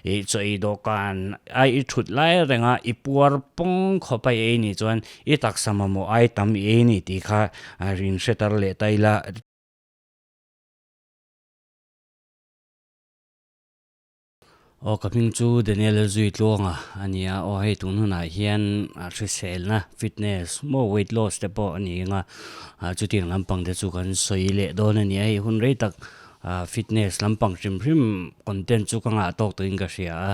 I chaw ei dawhkan a i thut lai renga i puar pawng khawp a i ei nih chuan i taksa mamawh ai tam i ei ni tih kha rin hre tar leh ta ila. Aw ka hming chu Daniel Zui Tluanga a ni a, aw hei tun hunah hian hriselna fitness maw weight loss te pawh a ni ang a, chutiang lampang te chu kan sawi leh dawn a ni a, hei hun rei tak Fitness lampang hrim hrim content chu ka ngah tawk tawhin ka hria a,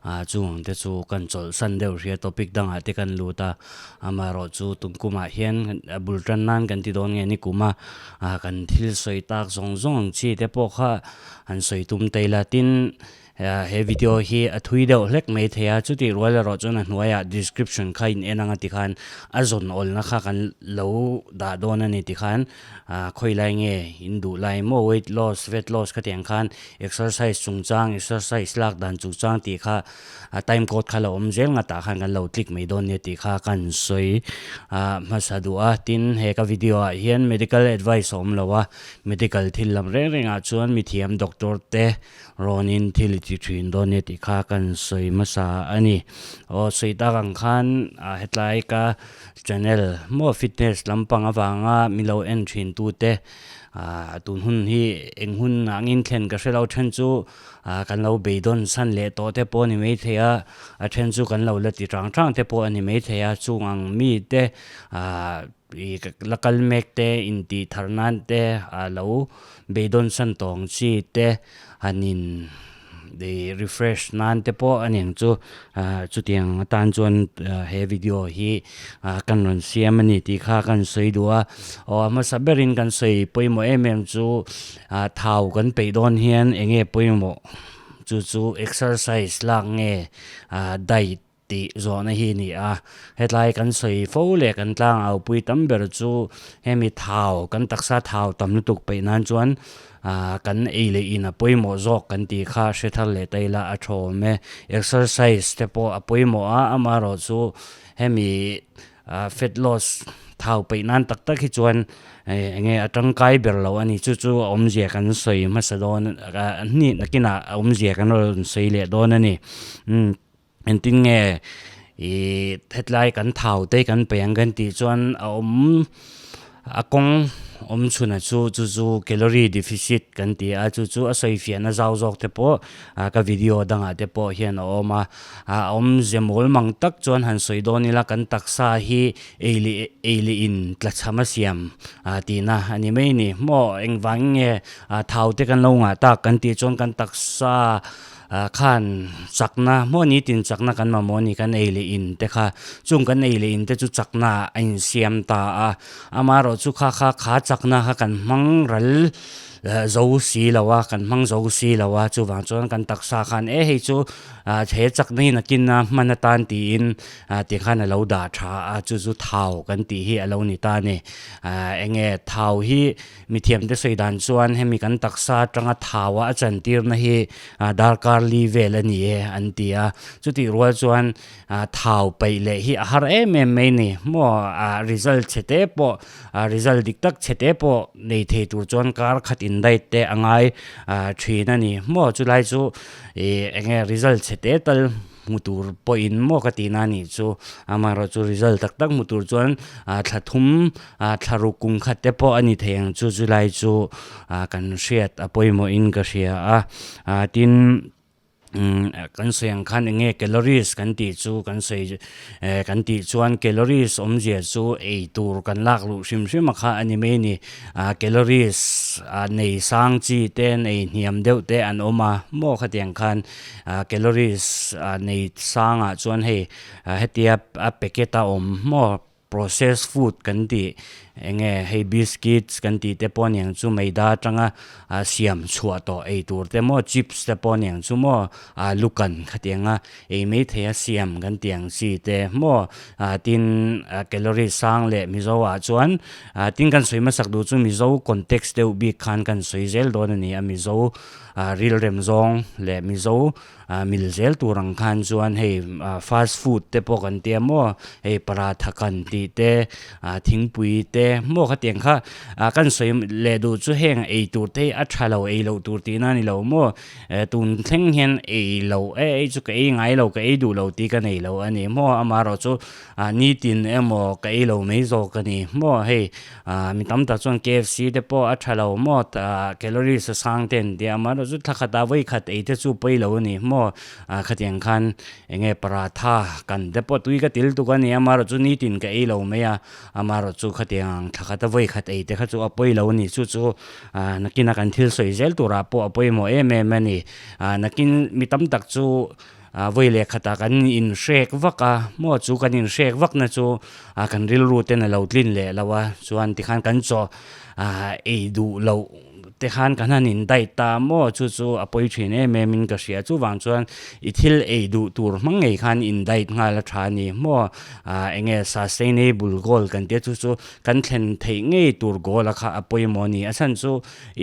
ah chung ang te chu kan chawlhsan deuh hria topic dangah te kan lut a, amaherawh chu tum kumah hian a bul tan nan kan ti dawn nge ni kum a, ah kan thil sawi tak zawng zawng ang chi te pawh kha han sawi tum ta ila tin He video hi a thui deuh hlek mai thei a, chutih rual erawh chuan a hnuaiah description kha in en anga tikhan a zawn awlna kha kan lo dah dawn a ni tikhan khawi lai nge in duh lai maw weight loss, fat loss khatiang khan exercise chungchang, exercise lak dan chungchang tih kha a time code kha lo awm zel ngatah khan kan lo click mai dawn nia tih kha kan sawi hmasa duh a. Tin, he ka video ah hian medical advice a awm lo a, medical thil lam reng rengah chuan mithiam doctor te Rawnin thil i ti thin dawn nia tih kha kan sawi hmasa a ni. Aw sawi tak ang khan hetlai ka channel maw fitness lampang avanga mi lo en thin tute tun hun hi eng hun angin thlen ka hre lo then chu kan lo beidawn san leh tawh te pawh a ni maithei a, a then chu kan lo la ti chang chang te pawh a ni maithei a, chung ang mite I la kal mek te intih thar nan te a lo beidawn san tawng chi te han in i refresh nan te pawh a niang chu chutiang atan chuan he video hi kan rawn siam a ni tih kha kan sawi duh a aw a hmasa berin kan sawi pawimawh em em chu thau kan peih dawn hian eng nge pawimawh chu chu exercise lak nge diet tih zawhna hi a ni a, hetlai kan sawi fo leh kan tlang aupui tam ber chu hemi thau kan taksa thau tam lutuk peih nan chuan ah kan ei leh in a pawimawh zawk kan tih kha hre thar leh ta ila a tha awm e, exercise te pawh a pawimawh a amaherawh chu hemi ah fat loss thau peih nan tak tak hi chuan eng nge a tangkai ber lo a ni chu chu a awmzia kan sawi hmasa dawn a hnih nakinah a awmzia kan rawn sawi leh dawn a ni umm. Engtin nge i hetlai kan thau te kan peih ang kan tih chuan a awm a kawng awm chhunah chu chu chu calorie deficit kan ti a chu chu a sawi fiahna zau zawk te pawh ka video dangah te pawh hian a awm a a awmze mawl mang tak chuan han sawi dawn ila kan taksa hi ei leh ei leh in tlachham a siam tihna a ni mai a ni maw engvang nge thau te kan lo ngah tak kan tih chuan kan taksa. Ah khan chakna maw nitin chakna kan mamawh a ni kan ei leh in te kha chung kan ei leh in te chu chakna a insiam ta a amaherawh chu kha kha kha chakna kha kan hmang ral zo si lo a kan hmang zo si lo a chuvang chuan kan taksa khan e hei chu ah he chakna hi nakin a hman atan tiin ah tikhan a lo dah tha a chu chu thau kan tih hi a lo ni ta a ni ah eng nge thau hi. Mithiamte sawi dan chuan hemi kan taksa atanga thaua a chantirna hi darkar li vel a ni e an ti a. Chutih rual chuan thau paih leh hi a har em em mai ni. Maw result chhe te pawh result dik tak chhe te pawh nei thei tur chuan kar khat in diet te a ngai thin a ni. Maw chulai chu eng nge result chhe te tal. Hmu tur pawhin maw ka tihna a nih chu, amaherawh chu result tak tak hmu tur chuan thla thum thla ruk kum khat te pawh a ni thei ang chu chulai chu kan hriat a pawimawhin ka hria a, tin kan sawi ang khan eng nge calories kan tih chu kan sawi kan tih chuan calories awmzia chu ei tur kan lak luh hrim hrim a kha a ni mai a ni. Calories nei sang chi te nei hniam deuh te an awm a maw khatiang khan. Calories nei sangah chuan hei hetia a packet a awm maw processed food kan tih eng nge hei biscuits kan tih te pawh aniang chu maida atanga siam chhuah tawh ei tur te maw chips te pawh aniang chu maw lukan khatianga ei mai thei a siam kan tih ang chi te maw tin calories sang leh mizo ah chuan tin kan sawi hmasak duh chu mizo context deuh bik khan kan sawi zel dawn a ni a mizo. Rilrem zawng leh Mizo Mil zel tur ang khan chuan hei fast food te pawh kan tia maw hei paratha kan tih te ah thingpui te maw khatiang kha ah kan sawi leh duh chu heng ei tur te hi a tha lo ei loh tur tihna a ni lo maw eh tun thleng hian ei loh e ei chu ka ei ngai lo ka ei duh lo tih ka nei lo a ni maw amaherawhchu ah nitin emaw ka ei lo mai zawk a ni maw hei ah mi tam tak chuan KFC te pawh a tha lo maw ah calories a sang te an tia amaherawhchu thla khatah vawi khat ei te chu pawi lo a ni maw ah khatiang khan eng nge paratha kan te pawh tui ka til tuk a ni amaherawhchu nitin ka ei lo mai a amaherawhchu khatiang ang thla khata vawi khat ei te kha chu a pawi lo a ni chu chu ah nakina kan thil sawi zel turah pawh a pawimawh em em a ni ah nakin mi tam tak chu. Ah vawi leh khatah kan inhrek vak a, maw chu kan inhrek vakna chu ah kan rilru ten a lo tlin leh lo a, chuan tikhan kan chaw ah ei duh loh te khan kan han in diet ta maw chu chu a pawi thin em em in ka hria chuvang chuan i thil ei duh tur hmang ngei khan in diet nghal a tha a ni maw ah eng nge sustainable goal kan tia chu chu kan thlen theih ngei tur goal a kha a pawimawh a ni a chhan chu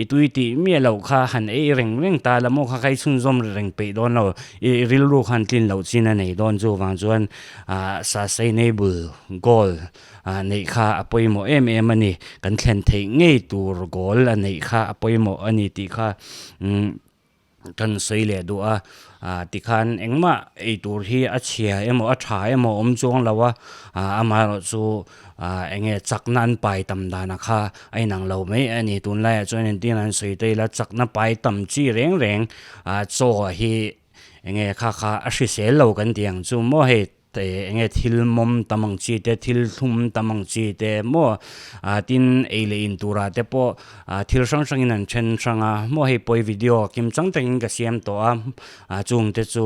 I tui tih miah loh kha han ei reng reng ta la maw kha kha i chhunzawm reng peih dawn lo, i rilru khan tlin loh chin a nei dawn chuvang chuan ah sustainable goal ah neih kha a pawimawh em em a ni, kan thlen theih ngei tur goal a neih kha a pawimawh a ni tih kha umm. Kan sawi leh duh a, ah tikhan engmah ei tur hi a chhia emaw a tha emaw a awm chuang lo a, ah amaherawhchu ah eng nge chakna an pai tam danah kha a inang lo mai a ni. Tunlaiah chuan engtin an sawi ta ila chakna pai tam chi reng reng ah chaw hi eng nge kha kha a hrisel lo kan tih ang chu maw hei. Te enge thil mawm tam ang chi te, thil thlum tam ang chi te maw ah tin ei leh in turah te pawh ah thil hrang hrangin an then hrang a maw hei pawh hi video kim chang takin ka siam tawh a ah chung te chu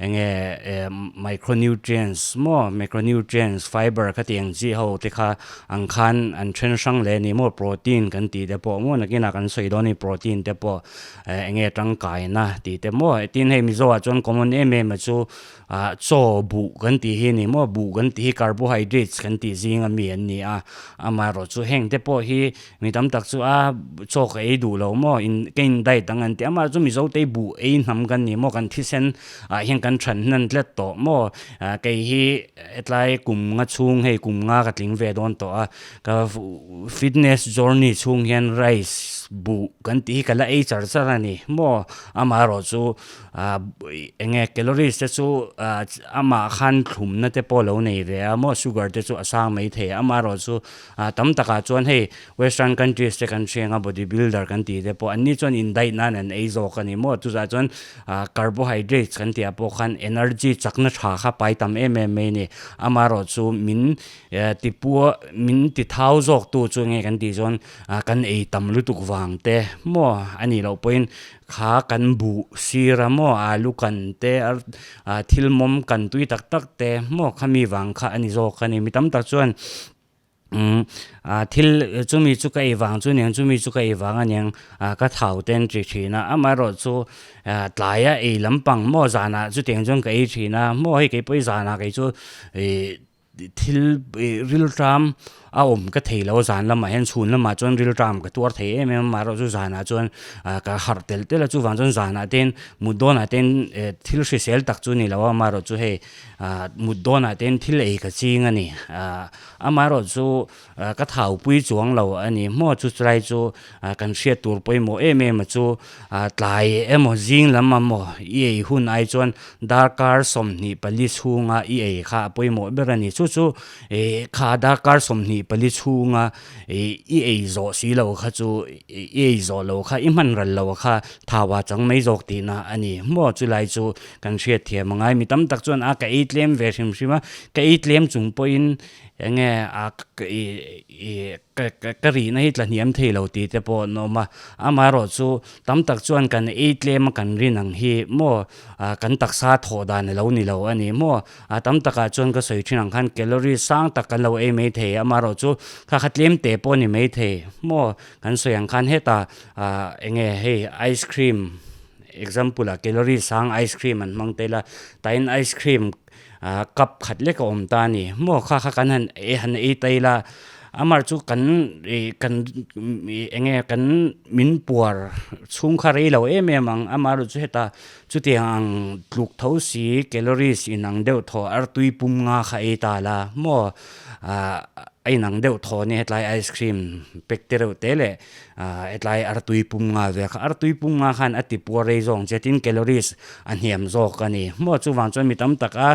enge eh micronutrients maw macronutrients fiber kha tih ang chi ho te kha ang khan an then hrang leh a ni maw protein kan tih te pawh maw nakinah kan sawi dawn a ni protein te pawh eh enge tangkaina tih te maw tin hei Mizo ah chuan common em em a chu Ah chaw buh kan tih hi a ni maw, buh kan tih hi carbohydrates kan tih zing a mi an ni a, amaherawh chu heng te pawh hi mi tam tak chu a chaw ka ei duh lo maw in ka in diet ang an ti a, amaherawh chu Mizo te hi buh ei hnam kan ni maw, kan thisen ah hian kan than hnan tlat tawh maw, ah kei hi hetlai kum nga chhung hei kum nga ka tling ve dawn tawh a, ka fitness journey chhung hian rice buh kan tih hi ka la ei char char a ni maw, amaherawh chu. Ah eng nge calories te chu ah amah khan thlumna te pawh lo nei ve a maw sugar te chu a sang mai thei a amaherawhchu ah tam takah chuan hei western countries te kan hriang a body builder kan tih te pawh an ni chuan indaih nan an ei zawk a ni maw chuzah chuan ah carbohydrates kan tih ah pawh khan energy chakna tha kha pai tam em em mai a ni amaherawhchu min eh tipua min ti thau zawk tu chu eng nge kan tih chuan ah kan ei tam lutuk vang te maw a nih loh pawhin Kha kan buh sir a maw alu kan te a thil mawm kan tui tak tak te maw khami vang kha a ni zawk a ni mi tam tak chuan umm a thil chumi chu ka ei vang chu aniang chumi chu ka ei vang aniang a ka thau te an ti thin a amaherawhchu tlaia ei lampang maw zanah chutiang chuan ka ei thin a maw hei keipawh hi zanah kei chu ih Thil rilṭam a awm ka thei lo a zan lamah hian chhun lamah chuan rilṭam ka tuar thei em em a amaherawhchu zanah chuan ka harh telh telh a chuvang chuan zanah te hian mut dawnah te hian thil hrisel tak chu a ni lo a amaherawhchu hei mut dawnah te hian thil ei ka ching a ni amaherawhchu Ka thaupui chuang lo a ni maw chu chulai chu kan hriat tur pawimawh em em a chu tlai emaw zing lam emaw i ei hun ai chuan darkar 24 chhunga i ei kha a pawimawh ber a ni chu chu kha darkar 24 chhunga i ei zawh si lo kha chu i ei zawh lo kha i hman ral lo kha thau a chang mai zawk tihna a ni maw chulai chu kan hriat thiam a ngai mi tam tak chuan a ka ei tlem ve hrim hrim a ka ei tlem chung pawhin Eng nge a i ka rihna hi tla hniam thei lo tih te pawh an awm a, amaherawhchu tam tak chuan kan ei tlem a kan rin ang hi maw kan taksa thawh dan a lo ni lo a ni maw, a tam takah chuan ka sawi thin ang khan calorie sang tak kan lo ei mai thei amaherawhchu kha kha tlem te pawh a ni mai thei maw kan sawi ang khan hetah eng nge hei ice cream example ah calorie sang ice cream an hmang tel a tain ice cream Ah cup khat lek a awm ta a ni maw kha kha kan han ei han ei ta ila Amah chu kan ih kan ih eng nge kan min puar chhung kha rei lo em em ang amaherawh chu heta chutiang ang tluk tho si calories inang deuh thaw artui pum nga kha ei ta la maw ah a inang deuh thaw a nia hetlai ice cream pack te reuh te leh ah hetlai artui pum nga ve kha artui pum nga khan a ti puar rei zawk ang che tin calories a hniam zawk a ni maw chuvang chuan mi tam tak a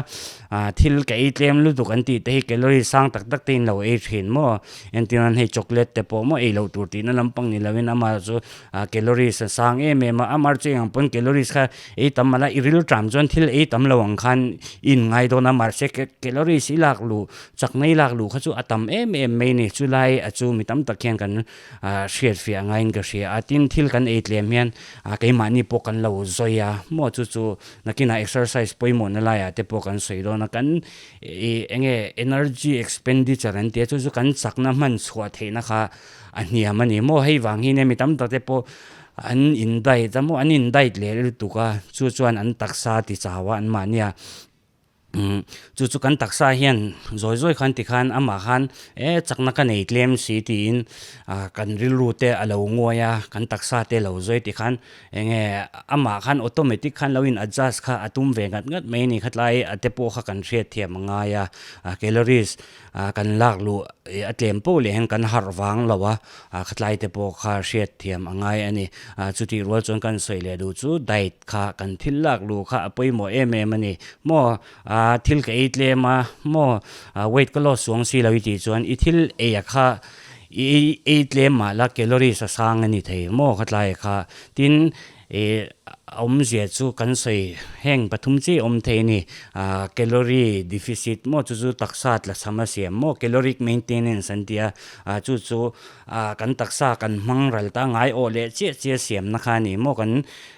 Ah thil ka ei tlem lutuk an tih te hi calorie sang tak tak te in lo ei thin maw? Entir nan hei chocolate te pawh maw ei loh tur tihna lampang ni loin amah chu ah calories a sang em em a, amah chu eng ang pawn calories kha ei tam mah la i ril ṭam chuan thil ei tam lo ang khan i inngai dawn a mahse calories i lak luh chakna i lak luh kha chu a tam em em mai a ni chulai a chu mi tam tak hian kan ah hriatfiah ngaiin ka hria a tin thil kan ei tlem hian ah keimahni pawh kan lo zawi a maw chu chu Nakinah exercise pawimawhna laiah te pawh kan sawi dawn a, kan ih eng nge energy expenditure an tia chu chu kan chakna hman chhuah theihna kha a hniam a ni maw hei vang hi nia mi tam tak te pawh an in diet a maw an in diet leh lutuk a chu chuan an taksa ti chau a an mahnia umm chu chu kan taksa hian zawi zawi khan tikhan amah khan e chakna ka nei tlem si tiin ah kan rilru te a lo nguai a kan taksa te a lo zawi tikhan Enge amah khan automatic khan lo in adjust kha a tum ve ngat ngat mai a ni khatlai a te pawh kha kan hriat thiam a ngai a, a calories a kan lak luh a tlem poh leh hian kan harh vang lo a, a khatlai te pawh kha hriat thiam a ngai a ni. A chutih rual chuan kan sawi leh duh chu diet kha kan thil lak luh kha a pawimawh em em a ni. Maw a thil ka ei tlem a maw a weight ka loss chuang si lo i tih chuan i thil ei a kha I ei tlem mah la calories a sang a ni thei maw khatlai kha. Tin, ih awmzia chu kan sawi heng pathum chi awm thei a ni. Ah calorie deficit maw chu chu taksa tla cham a siam maw caloric maintenance an ti a. Ah chu chu ah kan taksa kan hmang ral ta ngai awh leh chiah chiah siamna kha a ni maw kan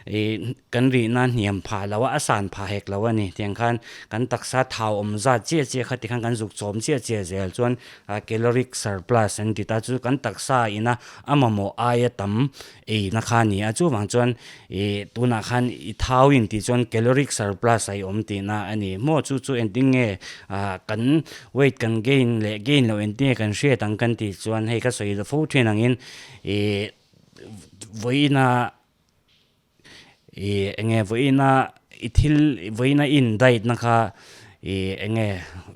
ih kan rihna hniam phah lo a, a san phah hek lo a ni. Tiang khan kan taksa thau awm zat chiah chiah kha tikhan kan zuk chawm chiah chiah zel chuan A caloric surplus an ti ta chu kan taksa ina a mamawh aia tam eina kha a ni a, chuvang chuan ih tunah khan i thau in tih chuan caloric surplus a i awm tihna a ni maw chu chu engtin nge ah kan weight kan gain leh gain loh engtin nge kan hriat ang kan tih chuan hei ka sawi fo thin angin ih vawiina Ih eng nge vawiina i thil vawiina i in diet na kha ih eng nge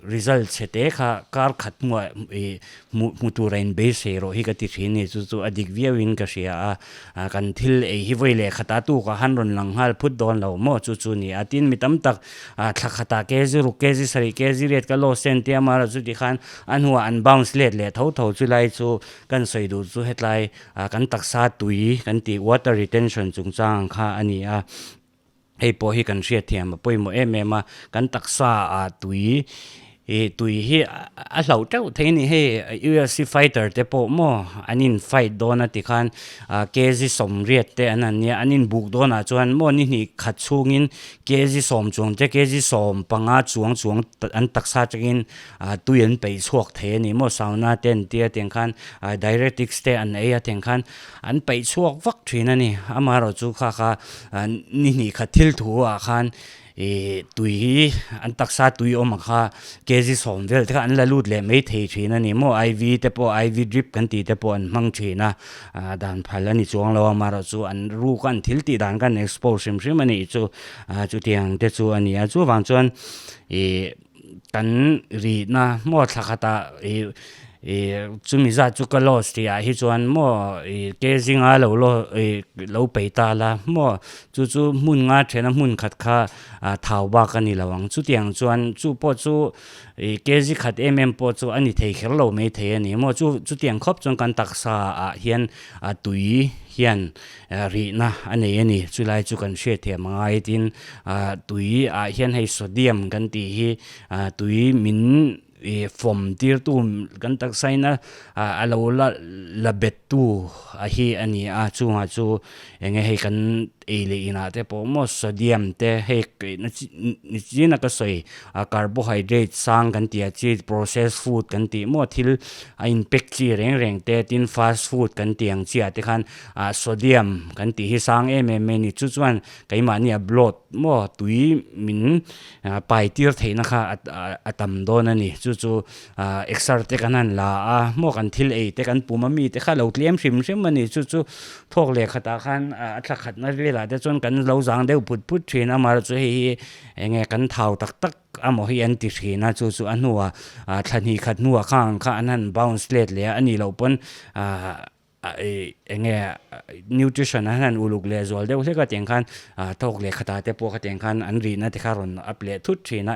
result chhe te kha kar khat hnuah ih hmuh hmu tur a in beisei rawh hi ka ti thin a ni chu chu a dik viau in ka hria a ah kan thil ei hi vawi leh khatah tukah han rawn lang nghal phut dawn lo maw chu chu a ni a tin mi tam tak ah thla khatah kg ruk kg sarih kg riat ka loss en tia amaherawhchu chuti khan a hnuah an bounce let leh tho tho chulai chu kan sawi duh chu hetlai Ah kan taksa tui kan tih water retention chungchang ang kha a ni a, hei pawh hi kan hriatthiam a pawimawh em em a, kan taksa ah tui ih tui hi a hlauh teuh thei a ni hei UFC fighter te pawh maw an in fight dawn a tikhan ah kg sawmriat te an han nia an inbuk dawnah chuan maw ni hnih khat chhungin kg sawm chuang te kg sawm panga chuang chuang an taksa atangin ah tui an peih chhuak thei a ni maw sauna te an tia tiang khan ah diuretics te an ei a tiang khan an peih chhuak vak thin a ni amaherawh chu kha kha ah ni hnih khat thil thu ah khan ih tui hi an taksa tui awm ang kha kg sawm vel te kha an la lut leh mai thei thin a ni maw I_V te pawh I_V drip kan tih te pawh an hmang thin a ah dan phal a ni chuang lo a amaherawh chu an ruk a an thil tih dan kha an expose hrim hrim a nih chu ah chutiang te chu a ni a chuvang chuan ih. Kan rihna maw thla khatah ih ih chumi zat chu ka loss tih ah hi chuan maw ih ke zinga lo lo ih lo pei ta la maw chu chu hmun nga thena hmun khat kha ah thau bak a ni lo ang chutiang chuan chu pawh chu ih ke zi khat em em pawh chu a ni thei kher lo mai thei a ni maw chu chutiang khawp chuan kan taksa ah hian a tui hian rihna a nei a ni. Chulai chu kan hriat thiam a ngai tin ah tui ah hian hei sodium kan tih hi ah tui min ih fawm tir tu kan taksa in a ah a lo la la bet tu a hi a ni a chungah chu eng nge hei kan ei leh inah te pawh maw sodium te hei ni chin a ka sawi a carbohydrate sang kan tih a chi process food kan tih maw thil a in pack chi reng reng te tin fast food kan tih ang chiah te khan ah sodium kan tih hi sang em em mai a ni chu chuan keimahni a bloat maw tui min pai tir theihna kha a tam dawn a ni. Chu chu exer te kan han la a, maw kan thil ei te kan pum a mi te kha lo tlem hrim hrim a ni. Chu chu thawk leh khatah khan a thla khatna velah te chuan kan lo zang deuh phut phut thin a, amaherawhchu hei hi eng nge kan thau tak tak amaw hi an ti thin a, chu chu a hnuah thla hnih khat hnuah khang ang kha an han bounce let leh a, a nih loh pawn eng nge nutrition an han uluk leh zual deuh hlek a tiang khan thawk leh khatah te pawh khatiang khan an rihna te kha rawn up leh thut thin a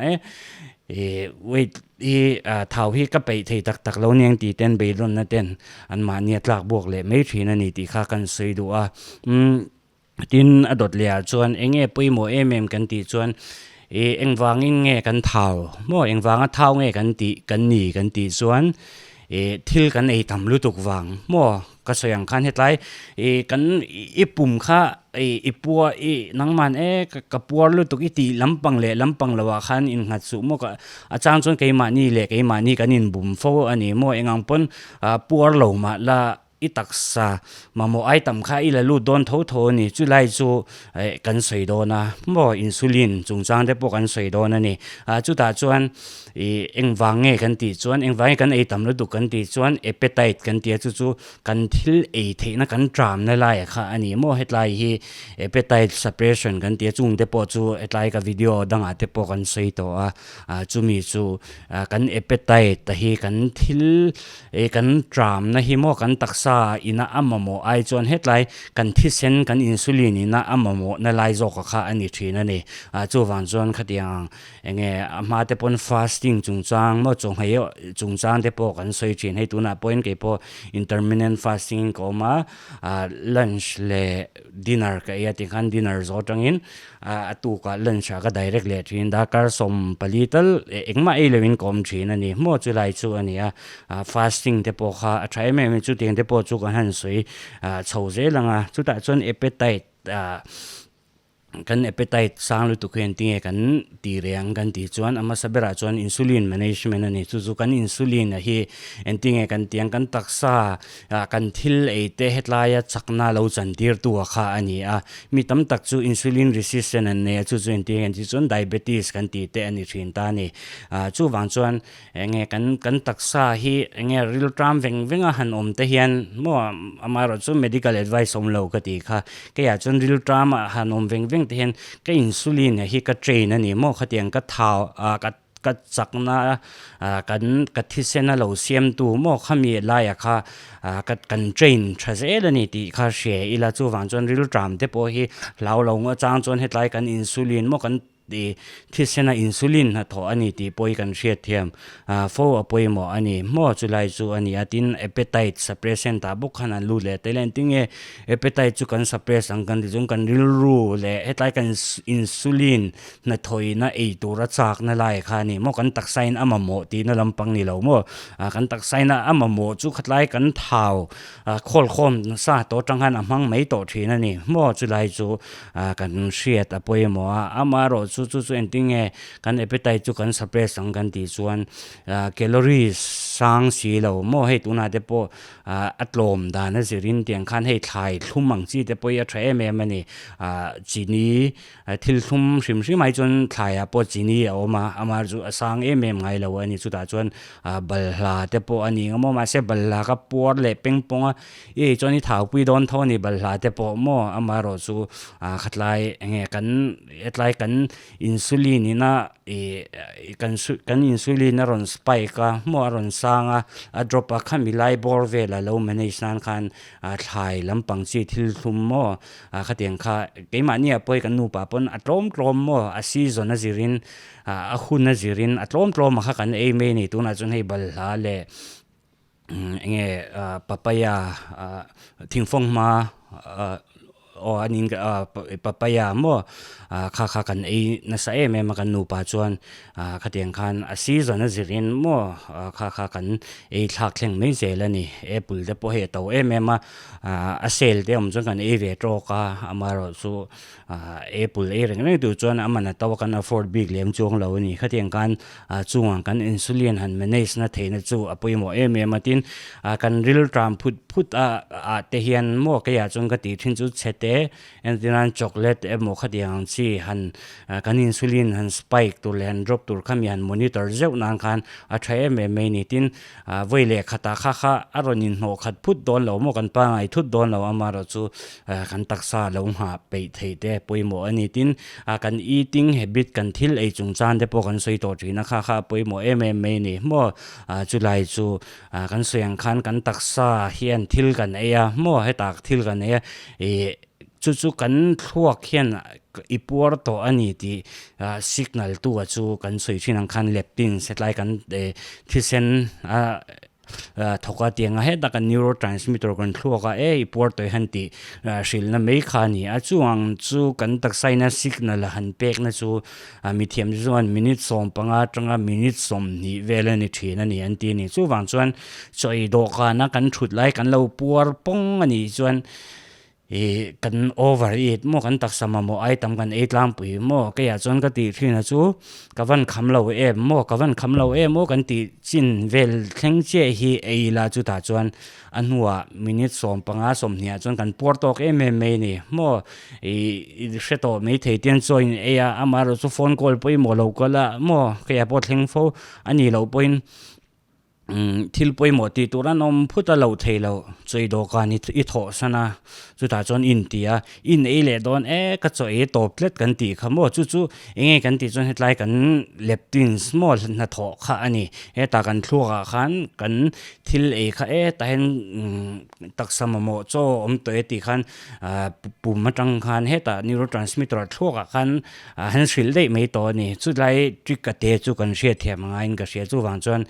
e weight hi thau hi ka peih thei tak tak lo aniang tih ten beidawnna ten an mahni a tlak buak leh mai thin a ni tih kha kan sawi duh a tin a dawt leh ah chuan eng nge pawimawh em em kan tih chuan ih engvangin nge kan thau maw engvanga thau nge kan tih kan ni kan tih chuan ih thil kan ei tam lutuk vang maw ka sawi ang khan hetlai ih kan i pum kha ih i pua ih nangman e ka puar lutuk i tih lampang leh lampang lo ah khan innghat suh maw ka a chang chuan keimahni leh keimahni kan inbum fo a ni maw engang pawn puar lo mah la I taksa mamawh ai tam kha i la lut dawn tho tho a ni. Chulai chu eh kan sawi dawn a maw insulin chungchang te pawh kan sawi dawn a ni. Ah chutah chuan ih engvang nge kan tih chuan engvang nge kan ei tam lutuk kan tih chuan appetite kan ti a chu chu kan thil ei theihna kan tramna laiah kha a ni maw hetlai hi appetite suppression kan ti a chung te pawh chu hetlai ka video dangah te pawh kan sawi tawh a ah chumi chu ah kan appetite hi kan thil Ei kan tramna hi maw kan taksa ina a mamawh ai chuan hetlai kan thisen kan insulin ina a mamawhna lai zawk kha a ni thin a ni. Ah chuvang chuan khatiang ang enge a hma te pawn fasting chungchang maw chawnghei chungchang te pawh kan sawi thin. Hei tunah pawhin kei pawh intermittent fasting in ka awm a, ah lunch leh dinner ka ei a tikhan dinner zawh atangin A tukah lunch ah ka direct leh thin darkar 14 tal engmah ei loin ka awm thin a ni maw chulai chu a ni a fasting te pawh kha a tha em em a chutiang te pawh chu kan han sawi chho zel ang a chutah chuan appetite kan appetite sang lutuk hian tinge kan ti reng ang kan tih chuan a hmasa berah chuan insulin management a ni chu chu kan insulin a hi engtinge kan tih ang kan taksa kan thil ei te hetlaia chakna lo chantir tu a kha a ni a, mi tam tak chu insulin resistant an nei a, chu chu engtin nge chuan diabetes kan tih te a ni thin ta a ni. Chuvang chuan enge kan kan taksa hi enge rilṭam veng veng a han awm te hian maw amaherawh chu medical advice awm lo ka tih kha, keiah chuan rilṭam a han awm veng veng te hian ka insulin hi ka train a ni maw khatiang ka thau ka Ka chakna kan ka thisen a lo siamtu maw khami laiah kha ka kan train tha zel a ni tih kha hria ila chuvang chuan rilṭam te pawh hi hlau lo ngawt chang chuan hetlai kan insulin maw kan ih thisen a insulin hnathawh a ni tih pawh hi kan hriat thiam fo a pawimawh a ni maw chulai chu a ni a tin appetite suppressant ah bawk khan an lut leh tel a engtinge appetite chu kan suppress ang kan tih chuan kan rilru leh hetlai kan insulin Hnathawina ei tura chakna lai kha a ni maw? Kan taksain a mamawh tihna lampang ni lo maw? Kan taksaina a mamawh chu khatlai kan thau khawlkhawm nasa tawh atang khan a hmang mai tawh thin a ni maw? Chulai chu kan hriat a pawimawh a, amaherawh chu chu chu engtin nge kan appetite chu kan suppress ang kan tih chuan calories sang si lo maw? Hei tunah te pawh a tlawm dan a zirin tiang khan hei thlai thlum ang chi te pawh hi a tha em em a ni, chini Thil thlum hrim hrim ai chuan thlaiah pawh chini a awm a, amah chu a sang em em ngai lo a ni. Chutah chuan balhla te pawh a ni ang maw, mahse balhla kha puar leh peng pawng a, i ei chuan i thaupui dawn tho a ni balhla te pawh maw, amaherawh chu khatlai eng nge kan hetlai kan insulin ina ih kan kan insulin a rawn spike a maw a rawn sang a, a drop a khami lai bawr vel a lo manage nan khan thlai lampang chi thil thlum maw. Ah khatiang kha keimahni ah pawh kan nupa pawn a tlawm tlawm maw a season a zirin ah a hun a zirin a tlawm tlawm a kha kan ei mai a ni tunah chuan hei balhla leh eng nge ah papaya ah thingfawng hma ah aw a nin ah papaya maw ah kha kha kan ei nasa em em a kan nupa chuan ah khatiang khan a season a zirin maw ah kha kha kan ei thlak thleng mai zel a ni apple te pawh hei a to em em a. A sale te awm chuan kan ei ve tawk a, amaherawhchu apple ei reng reng tur chuan a man a to a kan afford bik lem chuang lo a ni. Khatiang khan chungah kan insulin han manage na theihna chu a pawimawh em em a, tin kan rilṭam phut phut a ah te hian maw keiah chuan ka tih thin chu chhe te. te entirnan chocolate emaw khatiang ang chi han kan insulin han spike tur leh han drop tur kha mi han monitor zeuh nan khan a tha em em mai a ni. Tin, vawi leh khatah kha kha a rawn inhnawh khat phut dawn lo maw kan pangai thut dawn lo amaherawhchu kan taksa lo nghah peih theih te pawimawh a ni. Tin, kan eating habit kan thil ei chungchang te pawh kan sawi tawh thin a kha kha a pawimawh em em mai a ni maw. Chulai chu kan sawi ang khan kan taksa hian thil kan ei a maw hetah thil kan ei a ih chu chu kan thluak hian i puar tawh a ni tih signal tu ah chu kan sawi thin ang khan leptin hetlai kan thisen a thawk a tiang a hetah kan neurotransmitter kan thluak a e i puar tawh i han tih hrilhna mai kha a ni a chuang chu kan taksa ina signal a han pekna chu A mithiam chu chuan minute 15 atanga minute 20 vel a ni thin a ni an ti a ni. Chuvang chuan chawi dawhkana kan thut lai kan lo puar pawng a nih chuan ih kan over eat maw kan taksa mamawh ai tam kan ei tlangpui maw keiah chuan ka tih thin a chu ka van kham lo em maw ka van kham lo em aw kan tih chin vel thleng chiah hi ei ila chutah chuan A hnuah minute 15 20 ah chuan kan puar tawk em em mai a ni. Maw ih hre tawh mai thei te chaw in ei a, amaherawh chu phone call pawimawh lo kal a maw keiah pawh thleng fo a nih loh pawhin umm thil pawimawh tih tur an awm phut a loh theih loh chawi dawhkan i thawh san a chutah chuan in ti a, in ei leh dawn e ka chaw ei tawp tlat kan tih kha maw chu chu eng nge kan tih chuan hetlai kan leptins maw hnathawh kha a ni hetah kan thluakah khan kan Thil ei kha e tah hian taksa mamawh chaw awm tawh e tih khan pum atang khan hetah neurotransmitter thluakah khan han hrilh daih mai tawh a ni. Chulai trick a te chu kan hriatthiam a ngaiin ka hria. Chuvang chuan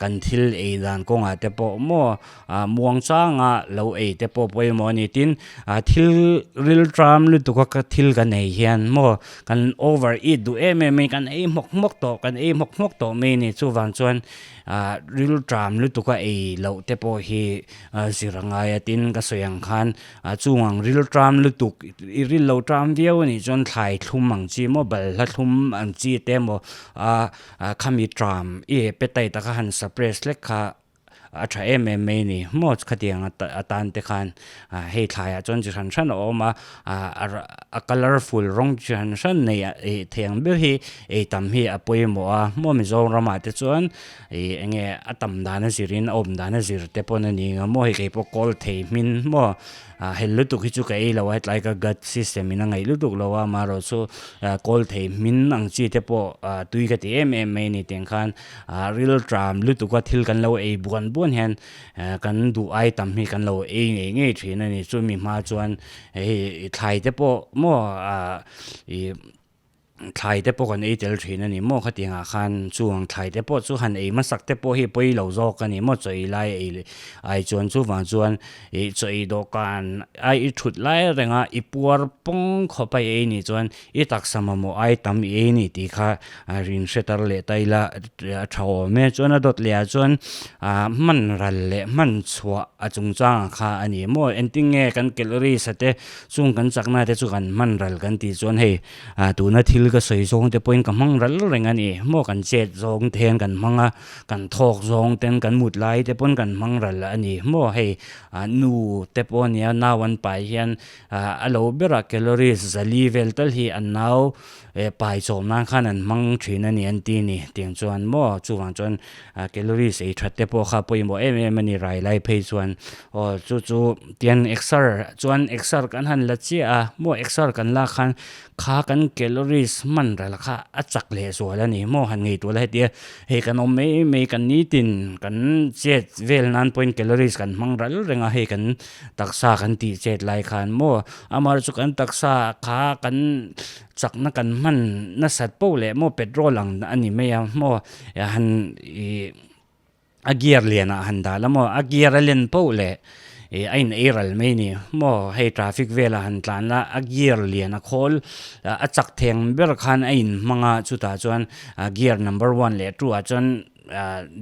kan thil ei dan kawngah te pawh maw muang changa lo ei te pawh pawimawh a ni. Tin, thil rilṭam lutuk a thil kan ei hian maw kan over eat duh em em mai kan ei hmawk hmawk tawh kan ei hmawk hmawk tawh mai a ni. Chuvang chuan Ah rilṭam lutuk a ei loh te pawh hi zir a ngai a tin ka sawi ang khan ah chung ang rilṭam lutuk i ril lo ṭam viau a nih chuan thlai thlum ang chi maw balhla thlum ang chi te emaw ah khami ṭam i appetite taka han suppress hlek kha a ṭha em em mai a ni maw khatiang atan te khan ah hei thlaiah chuan chi hran hran a awm a ah a colourful rawng chi hran hran nei ih thei ang ber hi ei tam hi a pawimawh a maw Mizoram ah te chuan ih eng nge a tam dan a zir in a awm dan a zir te pawn a ni ang a maw hei keipawh kawl thei hmin maw ah hel lutuk hi chu ka ei lo a hetlai ka gut system in a ngaih lutuk lo a amaherawh chu ah kawl thei hmin ang chi te pawh ah tui ka ti em em mai a ni tiang khan ah rilṭam lutuk a thil kan lo ei buan buan hian Kan duh ai tam hi kan lo ei ngei ngei thin a ni. Chumi hma chuan hei thlai te pawh maw ih thlai te pawh kan ei tel thin a ni maw khatiang ah khan chuang thlai te pawh chu han ei hmasak te pawh hi pawi lo zawk a ni maw chaw ei lai ei ai chuan chuvang chuan ih chaw ei dawhkan a i thut lai reng a i puar pawng khawp a i ei nih chuan i taksa mamawh ai tam i ei ni tih kha rin hre tar leh ta ila a tha awm e. Chuan a dawt leh ah chuan hman ral leh hman chhuah a chungchangah kha a ni maw? Engtin nge kan calories a te chung kan chakna te chu kan hman ral kan tih chuan hei tuna thil ka sawi zawng te pawhin ka hmang ral reng a ni maw? Kan chet zawng te hian kan hmang a, kan thawk zawng ten kan mut lai te pawn kan hmang ral a ni maw? Hei nu te pawh a nia nau an pai hian A lo berah calories zali vel tal hi an nau pai chawm nan khan an hmang thin a ni an ti a ni. Tiang chuan maw chuvang chuan calories ei that te pawh kha pawimawh em em a ni rai lai phei chuan. Aw chu chu tiang exer chuan exer kan han la chiah a maw exer kan lak khan kha kan calories hman ral kha a chak leh zual a ni maw han ngaihtuah la heti a hei kan awm mai mai kan nitin kan chet vel nan pawhin calories kan hmang ral reng a hei kan Taksa kan tih chet lai khan maw amah chu kan taksa kha kan chakna kan hman nasat poh leh maw petrol ang a ni mai a maw han ih a gear lianah han dah la maw a gear a len poh leh ih a in ei ral mai a ni maw hei traffic velah han tlan la a gear lian a khawl a chak theng ber khan a in hmang a chutah chuan gear number one leh two ah chuan.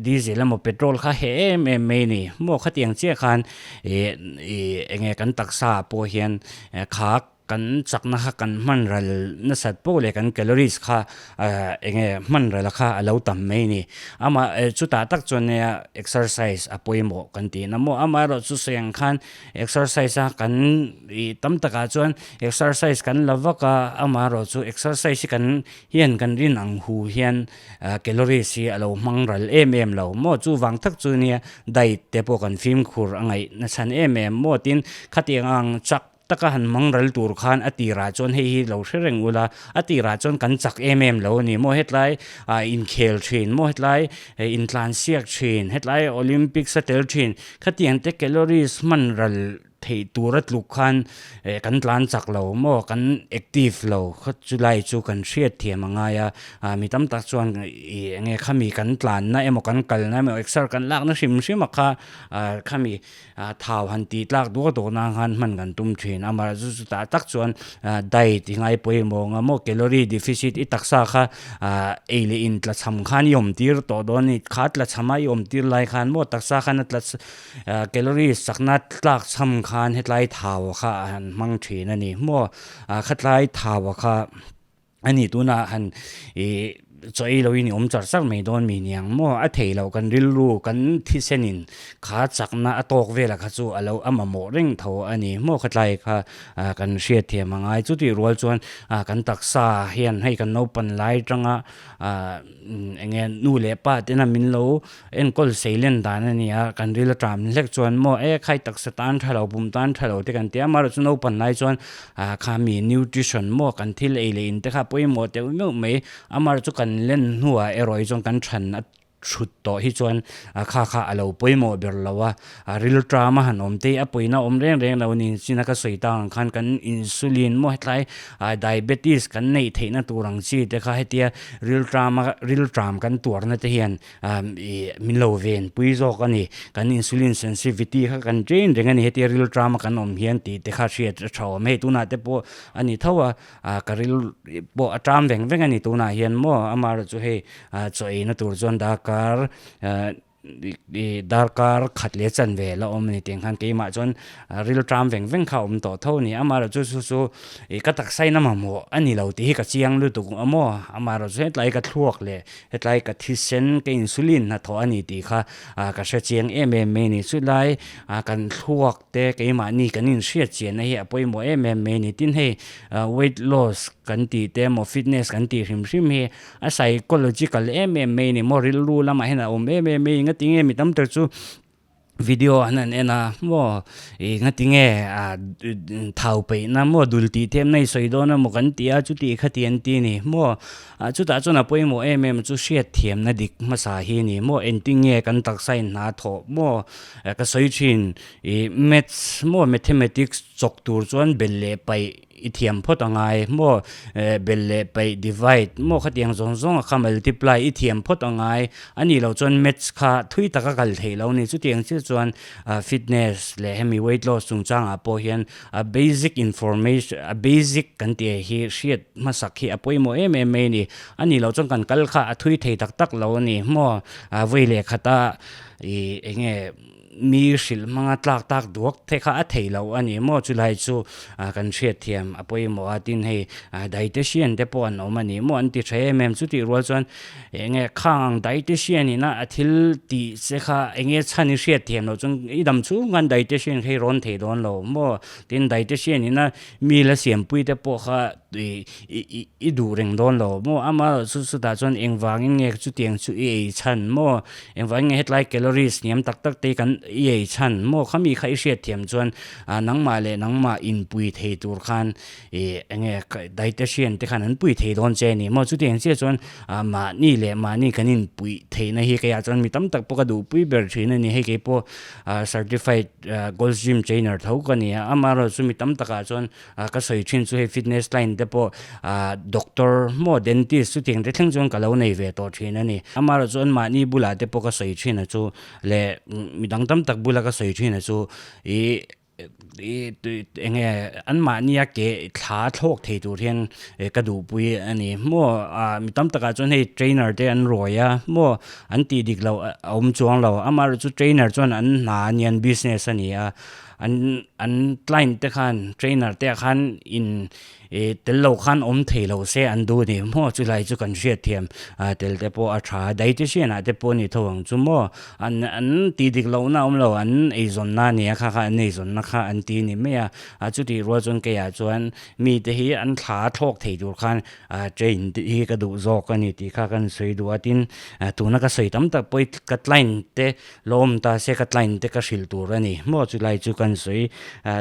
Diesel emaw petrol kha heh em em mai a ni maw khatiang chiah khan ih ih eng nge kan taksa ah pawh hian kha. kan chakna kha kan hman ral nasat poh leh kan calories kha eng nge hman ral kha a lo tam mai a ni. Amah chutah tak chuan nia exercise a pawimawh kan tih na maw amaherawhchu sawi ang khan exercise a kan ih tam takah chuan exercise kan la vak a amaherawhchu exercise hi kan hian kan rin ang hu hian calories hi a lo hmang ral em em lo maw chuvang tak chu nia diet te pawh kan fimkhur a ngaih nachhan em em maw tin khatiang ang chak taka han hmang ral tur khan a tirah chuan hei hi lo hre reng ula a tirah chuan kan chak em em lo a ni maw hetlai ah inkhel thin maw hetlai intlansiak thin hetlai olympics a tel thin khatiang te calories hman ral theih tur a tluk khan eh kan tlan chak lo maw kan active lo kha chulai chu kan hriat thiam a ngai a ah mi tam tak chuan ih eng nge khami kan tlanna emaw kan kalna emaw exer kan lakna hrim hrim a kha ah khami ah thau han tih tlak duak duak nan khan hman kan tum thin a amaherawhchu chutah tak chuan ah diet i ngai pawimawh ang a maw calorie deficit i taksa kha ah ei leh in tla cham khan i awm tir tawh dawn a ni kha tla chama i awm tir lai khan maw taksa khan a tla Calories chakna tlak chham khan hetlai thau kha a han hmang thin a ni maw? Khatlai thau kha a ni tunah han ih chaw ei loin i awm char char mai dawn mi niang maw? A thei loh kan rilru kan thisenin kha chakna a tawk velah kha chu a lo a mamawh reng tho a ni maw? Khatlai kha kan hriat thiam a ngai. Chutih rual chuan kan taksa hian hei kan naupan lai atanga eng nge nu leh pa tena min lo Enkawl seilen dan a ni a, kan ril a ṭam hlek chuan maw e khai taksa tan ṭha lo, pum tan ṭha lo te kan ti a, amaherawhchu chu naupan lai chuan ah kha mi nutrition maw kan thil ei leh in te kha pawimawh deuh meuh mai, amaherawhchu kan len hnuah erawh hi chuan kan ṭhan a ṭhut tawh hi chuan kha kha a lo pawimawh ber lo a, a ril ṭam a han awm te hi a pawina awm reng reng lo a ni, china ka sawi tak ang khan kan insulin maw hetlai ah diabetes kan neih theihna tur ang chi te kha hetia ril ṭam a ril ṭam kan tuarna te hian Ih min lo ven pui zawk a ni. Kan insulin sensitivity kha kan train reng a ni. Hetia ril tram a kan awm hian tih te kha hriat a tha awm. Hei tunah te pawh a ni tho a, ka ril pawh a tram veng veng a ni tunah hian maw. Amaherawhchu hei chaw eina tur chuan darkar ih darkar khat leh chanve la awm a ni tih ang khan keimah chuan ril tram veng veng kha a awm tawh tho a ni. Amaherawhchu chu chu ih ka taksa in a mamawh a ni lo tih hi ka chiang lutuk a maw. Amaherawhchu hetlai ka thluak leh Hetlai ka thisen ka insulin hnathawh a ni tih kha ka hre chiang em em mai a ni. Chulai kan thluak te keimahni kan inhriat chianna hi a pawimawh em em mai a ni. Tin hei weight loss kan tih te emaw fitness kan tih hrim hrim hi a psychological em em mai a ni maw rilru lamah hian a awm em em mai a ni. Ngatinge mi tam tak chu Video an han en a maw ih ngatinge ah thau peihna maw dul tih them na i sawi dawn emaw kan ti a chuti khati an ti a ni maw ah chutah chuan a pawimawh em em chu hriat thiamna dik hmasa hi a ni maw engtin nge kan taksa in hna thawh maw ka sawi thin ih maths maw mathematics chawk tur chuan bel leh paih. I thiam phawt a ngai maw? Bel leh paih, divide, maw khatiang zawng zawng a kha multiply i thiam phawt a ngai. A nih loh chuan maths kha thui tak a kal theih lo a ni. Chutiang chiah chuan fitness leh hemi weight loss chungchangah pawh hian a basic information, a basic kan tih hi hriat hmasak hi a pawimawh em em mai a ni. A nih loh chuan kan kal kha a thui thei tak tak lo a ni maw? Vawi leh khata ih eng nge. Mi hrilh hmanga tlak tak duak te kha a thei lo a ni maw? Chulai chu kan hriatthiam a pawimawh a, tin hei dietitian te pawh an awm a ni maw? An ti tha em em. Chutih rual chuan eng nge khang ang dietitian ina a thil tih che kha eng nge chhan i hriatthiam loh chuan i dam chhung khan dietitian kha i rawn thei dawn lo maw? Tin dietitian ina mi la siampui te pawh kha i duh reng dawn lo maw? Amaherawhchu chu chutah chuan engvangin nge chutiang chu i ei chhan maw? Engvangin nge hetlai calories hniam tak tak te kan i ei chhan maw? Khami kha i hriat thiam chuan nangmah leh nangmah inpui thei tur khan ih eng nge dietitian te khan an pui thei dawn che a ni maw? Chutiang chiah chuan mahni leh mahni kan inpuih theihna hi keiah chuan mi tam tak pawh ka duhpui ber thin a ni. Hei keipawh certified gold gym trainer tho ka ni a, amaherawhchu mi tam takah chuan Ka sawi thin chu hei fitness line te pawh doctor maw dentist chutiang te thleng chuan ka lo nei ve tawh thin a ni. Amaherawh chuan mahni bulah te pawh ka sawi thin a chu leh midang tam tak bula ka sawi thin a chu ih ih eng nge an mahnia ke thla thlawk thei tur hian ka duhpui a ni maw. Mi tam takah chuan hei trainer te an ruai a maw an tih dik loh a awm chuang lo. Amaherawh chu trainer chuan an hna a nia an business a ni a. an an client te khan trainer te ah khan in Ih tel lo khan awm thei lo se an duh ni maw chulai chu kan hriat thiam tel te pawh a tha a dietitian ah te pawh ni tho ang chu maw an an tih dik loh na awm lo an eizawn na a nia kha kha an eizawn na kha an ti ni mai a a chutih rual chuan kei ah chuan mi te hi an thla thlawk thei tur khan train te hi ka duh zawk a ni tih kha kan sawi duh a tin tuna ka sawi tam tak pawh hi ka client te lawm ta se ka client te ka hrilh tur a ni maw chulai chu kan sawi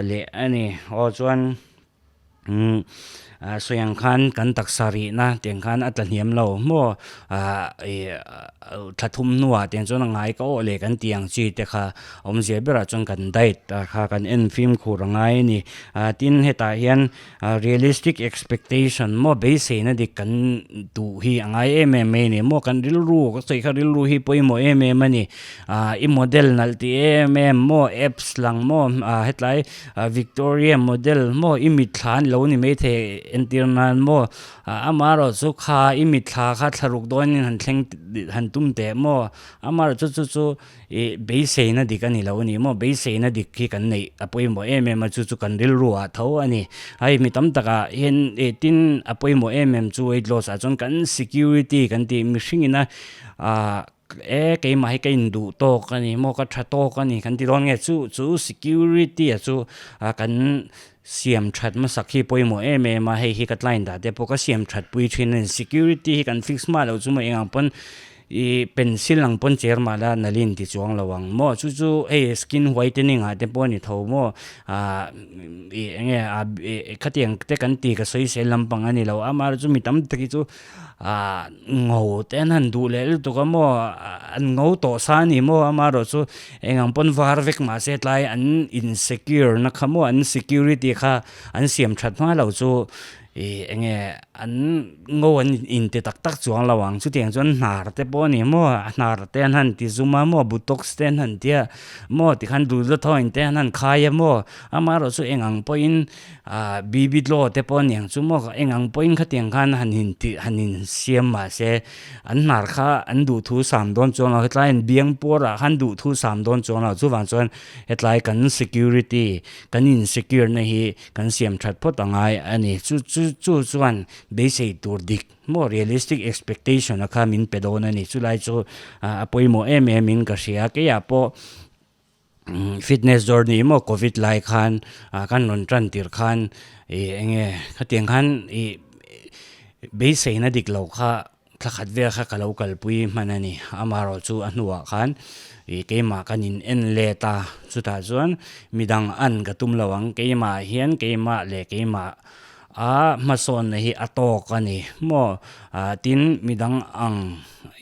leh a ni aw chuan. Umm sawi ang khan kan taksa rihna tiang khan a tla hniam lo maw ah ih thla thum hnuah tiang chuan a ngai ka awh leh kan tih ang chi te kha awmzia berah chuan kan diet ah kha kan en fimkhur a ngai a ni ah tin hetah hian realistic expectation maw beiseina dik kan duh hi a ngai em em mai a ni maw kan rilru ka sawi kha rilru hi pawimawh em em a ni ah i model nalh tih em em maw apps lang maw ah hetlai. Victoria model maw i mitthla an lo ni maithei entir nan maw amaherawh chu kha i mitthla kha thlaruk dawnin han thleng han tum teh maw amaherawh chu chu chu ih beiseina dik a ni lo a ni maw beiseina dik hi kan neih a pawimawh em em a chu chu kan rilru ah tho a ni hei mi tam takah hian ih tin a pawimawh em em chu weight loss ah chuan kan security kan tih mihring ina ah. E keimah hi ka induh tawk a ni maw ka tha tawk a ni kan ti dawn nge chu chu security a chu kan siam that hmasak hi pawimawh em em a hei hi ka client ah te pawh ka siam that pui thin a ni security hi kan fix hma loh chu maw eng ang pawn ih pencil ang pawn cher mah la nalhin ti chuang lo ang maw chu chu hei skin whitening ah te pawh a ni tho maw ah ih eng nge ah khatiang te kan ti ka sawi sel lampang a ni lo amaherawhchu mi tam tak hi chu. Ah ngo te an han duh leh lutuk a maw an ngo tawh sa a ni maw amaherawh chu eng ang pawn var vek mahse tlai an insecure na kha maw an security kha an siam that hma lo chu ih eng nge an ngo an inti tak tak chuang lo ang chutiang chuan hnar te pawh a ni maw a hnar te an han ti zum a maw botox te an han tia maw tikhan dulzawthawiin te an han khai a maw amaherawh chu eng ang pawhin Ah Bibi Tlaw te pawh aniang chu maw eng ang pawhin khatiang khan han in tih han in siam mahse an hnar kha an duhthu sam dawn chuang lo hetlai an biang puar ah khan duhthu sam dawn chuang lo chuvang chuan hetlai kan security kan in secure na hi kan siam that phawt a ngai a ni chu chu chu chuan beisei tur dik maw realistic expectation a kha min pe dawn a ni chulai chu a pawimawh em em in ka hria keiah pawh. Fitness journey emaw covid lai khan ah kan rawn tan tir khan ih eng nge khatiang khan ih beiseina dik lo kha thla khat vel kha ka lo kalpui hman a ni amaherawh chu a hnuah khan ih keimah kan in en let a chutah chuan midang an ka tum lo ang keimah hian keimah leh keimah a hmasawnna hi a tawk a ni maw ah tin midang ang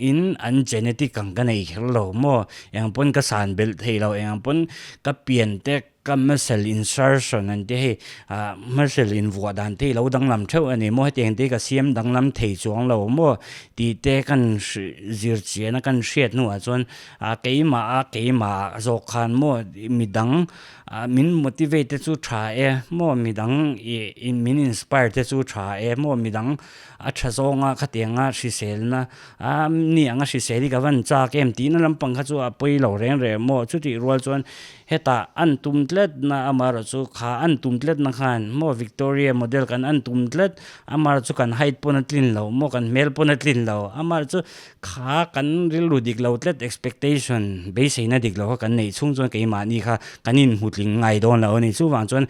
in an genetic ang ka nei kher lo maw eng pawn ka san belh thei lo eng pawn ka pian te ka muscle insertion an tih hei ah muscle invuah dan te hi lo danglam theuh a ni maw hetiang te hi ka siam danglam thei chuang lo maw tih te kan zir chian a kan hriat hnuah chuan ah keimah a keimah zawk khan maw midang Ah min motivate te chu tha e maw midang ih min inspire te chu tha e maw midang a tha zawnga khatianga hriselna a ni anga hrisel hi ka van chak em tihna lampang kha chu a pawi lo reng reng maw chutih rual chuan hetah an tum tlet na amaherawh chu kha an tum tlet na khan maw Victoria model kan an tum tlet amaherawh chu kan height pawn a tlin lo maw kan hmel pawn a tlin lo amaherawh chu Kha kan rilru dik lo tlat expectation beiseina dik lo kha kan neih chhung chuan keimahni kha kan inhmutling ngai dawn lo a ni. Chuvang chuan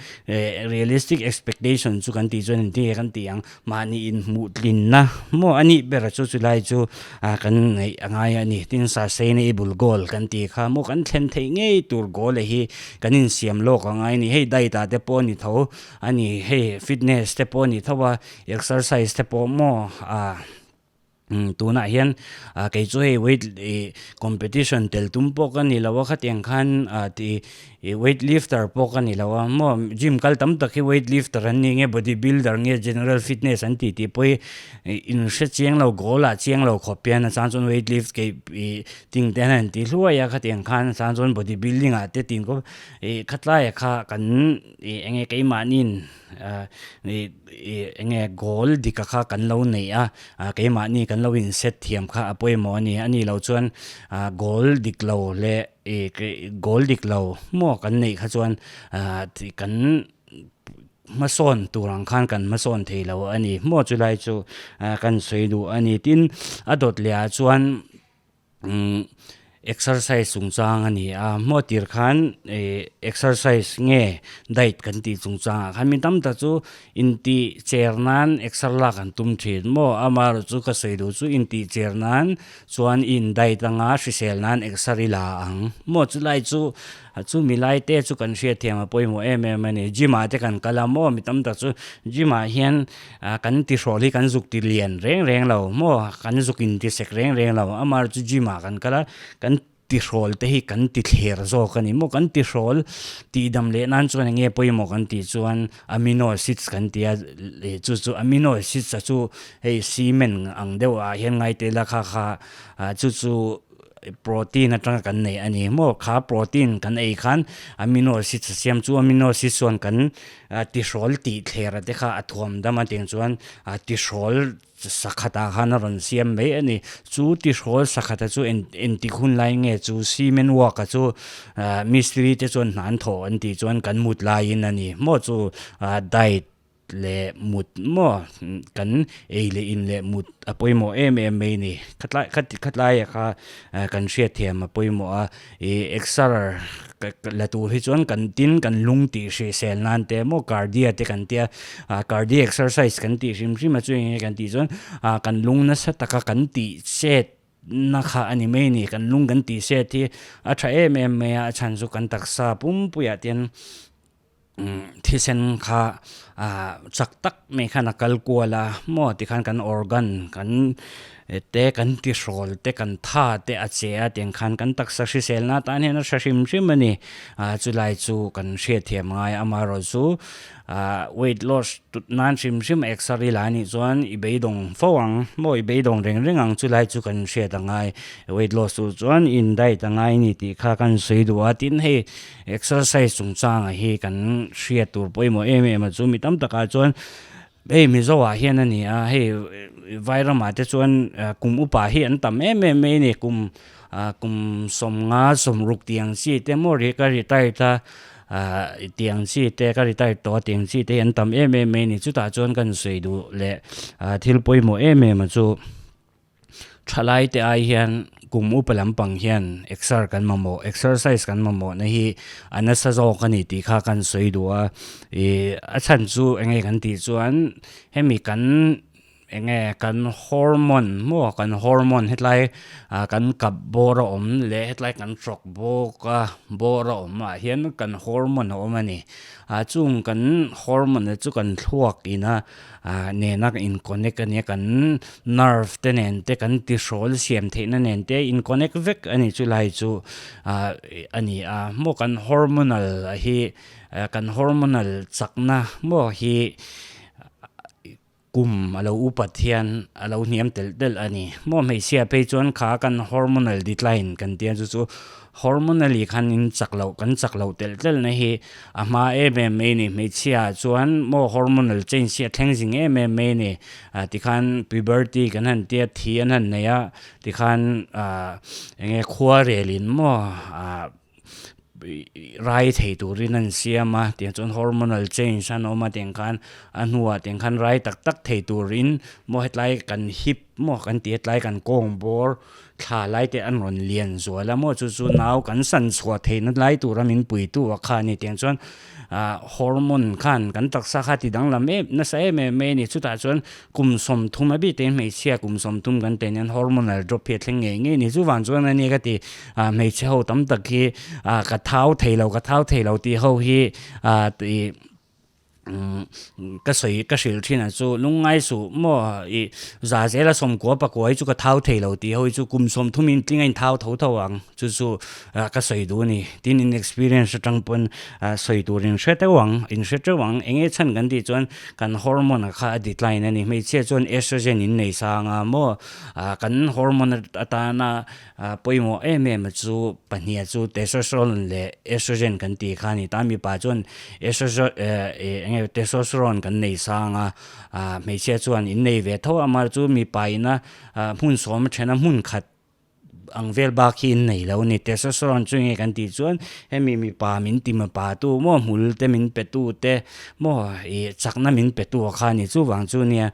realistic expectation chu kan tih chuan engtin nge kan tih ang mahni inhmuhtlinna maw a nih ber chu chulai chu kan ngaih a ngai a ni. Tin sustainable goal kan tih kha maw kan thlen theih ngei tur goal hi kan insiam lawk a ngai a ni. Hei diet ah te pawh a ni tho a ni, hei fitness te pawh a ni tho a, exercise te pawh maw ah. Tunah hian kei chu hei weight ih competition tel tum pawh ka ni lo a khatiang khan tih ih weight lifter pawh ka ni lo a maw gym kal tam tak hi weight lifter an ni nge body builder nge general fitness an tih tih pawh hi in hre chiang lo goal ah chiang lo khawp hian a chang chuan weight lift keih ih ting te hian an ti hluai a khatiang khan a chang chuan body building ah te tin kawp ih khatlai ah kha kan ih eng nge keimahniin. Ih eng nge goal dika kha kan lo neih a, keimahni kan. kan lo in set thiam kha a pawimawh a ni. A nih loh chuan goal dik lo leh goal dik lo maw kan neih kha chuan kan hmasawn tur ang khan kan hmasawn thei lo a ni maw chulai chu kan sawi duh a ni. Tin, a dawt leh ah chuan Umm exercise chungchang a ni a, hmaw tir khan ih exercise nge diet kan tih chungchangah khan mi tam tak chu intih cher nan exer lak an tum thin maw amaherawh chu ka sawi duh chu intih cher nan chuan i in diet anga hrisel nan exer i la ang maw chulai chu Chumi lai te chu kan hriatthiam a pawimawh em em a ni. Gym ah te kan kal a maw mi tam tak chu gym ah hian kan tihrawl hi kan zuk ti lian reng reng lo maw kan zuk in ti sek reng reng lo amaherawhchu chu gym ah kan kal a kan tihrawl te hi kan ti thler zawk a ni maw kan tihrawl tih dam leh nan chuan eng nge pawimawh kan tih chuan amino acids kan ti a chu chu amino acids a chu hei cement ang deuh ah hian ngai te la kha kha chu chu. Protein atanga kan neih a ni maw? Kha protein kan ei khan amino acids a siam chu amino acids chuan kan tihrawl tih thler te kha a thuam dam a tiang chuan tihrawl sakhatah khan a rawn siam mai a ni. Chu tihrawl sakhata chu engtik hun lai nge chu cement work a chu mistiri te chuan hna an thawh an tih chuan kan mut laiin a ni maw chu diet leh mut maw kan ei leh in leh mut a pawimawh em em mai a ni khatlai khati khatlai ah kha kan hriatthiam a pawimawh a ih exer la tur hi chuan kan tin kan lung tih hrisel nan te maw cardio te kan tia ah cardio exercise kan tih hrim hrim a chu eng nge kan tih chuan ah kan lung nasa taka kan tih chet na kha a ni mai a ni kan lung kan tih chet hi a tha em em mai a a chhan chu kan taksa pumpuiah te hian. Thisen kha ah chak tak mai khan a kal kual a maw tikhan kan organ kan te kan tihrawl te kan tha te a che a tiang khan kan taksa hriselna atan hian a tha hrim hrim a ni ah chulai chu kan hriatthiam ngai a amaherawhchu ah weight loss tut nan hrim hrim exer ila anih chuan i beidawng fo ang maw i beidawng reng reng ang chulai chu kan hriat a ngai weight loss tur chuan in diet a ngai a ni tih kha kan sawi duh a tin hei. Exercise chungchanga hi kan hriat tur pawimawh em em a chu mi tam takah chuan hei Mizo ah hian a ni a hei Vairamah te chuan kum upa hi an tam em em mai a ni kum ah kum sawmnga sawmruk tih ang chi te maw ri ka retired a ah tih ang chi te ka retired tawh a tih ang chi te hi an tam em em mai a ni chutah chuan kan sawi duh leh ah thil pawimawh em em a chu. Thalai te ai hian kum upa lampang hian exer kan mamawh exercise kan mamawh na hi a nasa zawk a ni tih kha kan sawi duh a ih a chhan chu eng nge kan tih chuan hemi kan eng nge kan hormone maw kan hormone hetlai ah kan kap bawr a awm leh hetlai kan hrawk bawk a bawr a awm ah hian kan hormone a awm a ni ah chung kan hormone chu kan thluak ina ah nena in connect a nia kan nerve te nen te kan tihrawl siam theihna nen te in connect vek a ni chulai chu ah a ni a maw kan hormonal hi kan hormonal chakna maw hi kum a lo upat hian a lo hniam telh telh a ni maw hmeichhia phei chuan kha kan hormonal decline kan tia chu chu Hormonally khan in chak loh kan chak loh telh telh na hi a hma em em mai a ni. Hmeichhia ah chuan maw hormonal change hi a thleng zing em em mai a ni. Ah tikhan puberty kan han tia thi an han nei a tikhan ah eng nge khua rel in maw ah rai thei turin an siam a tiang chuan hormonal change an awm a tiang khan a hnuah tiang khan rai tak tak thei turin maw hetlai kan hip maw kan tih hetlai kan kawng bawr Thla lai te an rawn lian zual a maw chu chu nau kan san chhuah theihna lai tura min puitu a kha a ni tiang chuan ah hormone khan kan taksa kha ti danglam em nasa em em mai a ni chutah chuan kum sawmthum a bik te hmeichhia kum sawmthum kan teh hian hormonal drop hi a thleng ngei ngei a ni chuvang chuan a ni ka ti ah hmeichhe ho tam tak hi ah ka thau thei lo ka thau thei lo tih ho hi ah ih. Ka sawi ka hrilh thin ah chu lungngai suh maw ih za zela sawmkua pakua hi chu ka thau thei lo tih ho hi chu kum sawmthum in tling a in thau tho tho ang chu chu ka sawi duh a ni tin in experience atang pawn sawi tur in hre teuh ang in hre teuh ang eng nge chhan kan tih chuan kan hormone kha a decline a ni hmeichhia chuan estrogen in nei sang a maw kan hormone atana Pawimawh em em a chu pahniha chu testosterone leh estrogen kan tih kha a ni ta. Mipa chuan enge enge testosterone kan nei sang a, hmeichhia chuan in nei ve tho a, amaherawhchu mipa ina hmun sawm a then a hmun khat ang vel bak hi in nei lo a ni. Testosterone chu enge kan tih chuan hemi mipa min ti mipa tu maw hmul te min pe tu te maw ih chakna min pe tu a kha a ni. Chuvang chu nia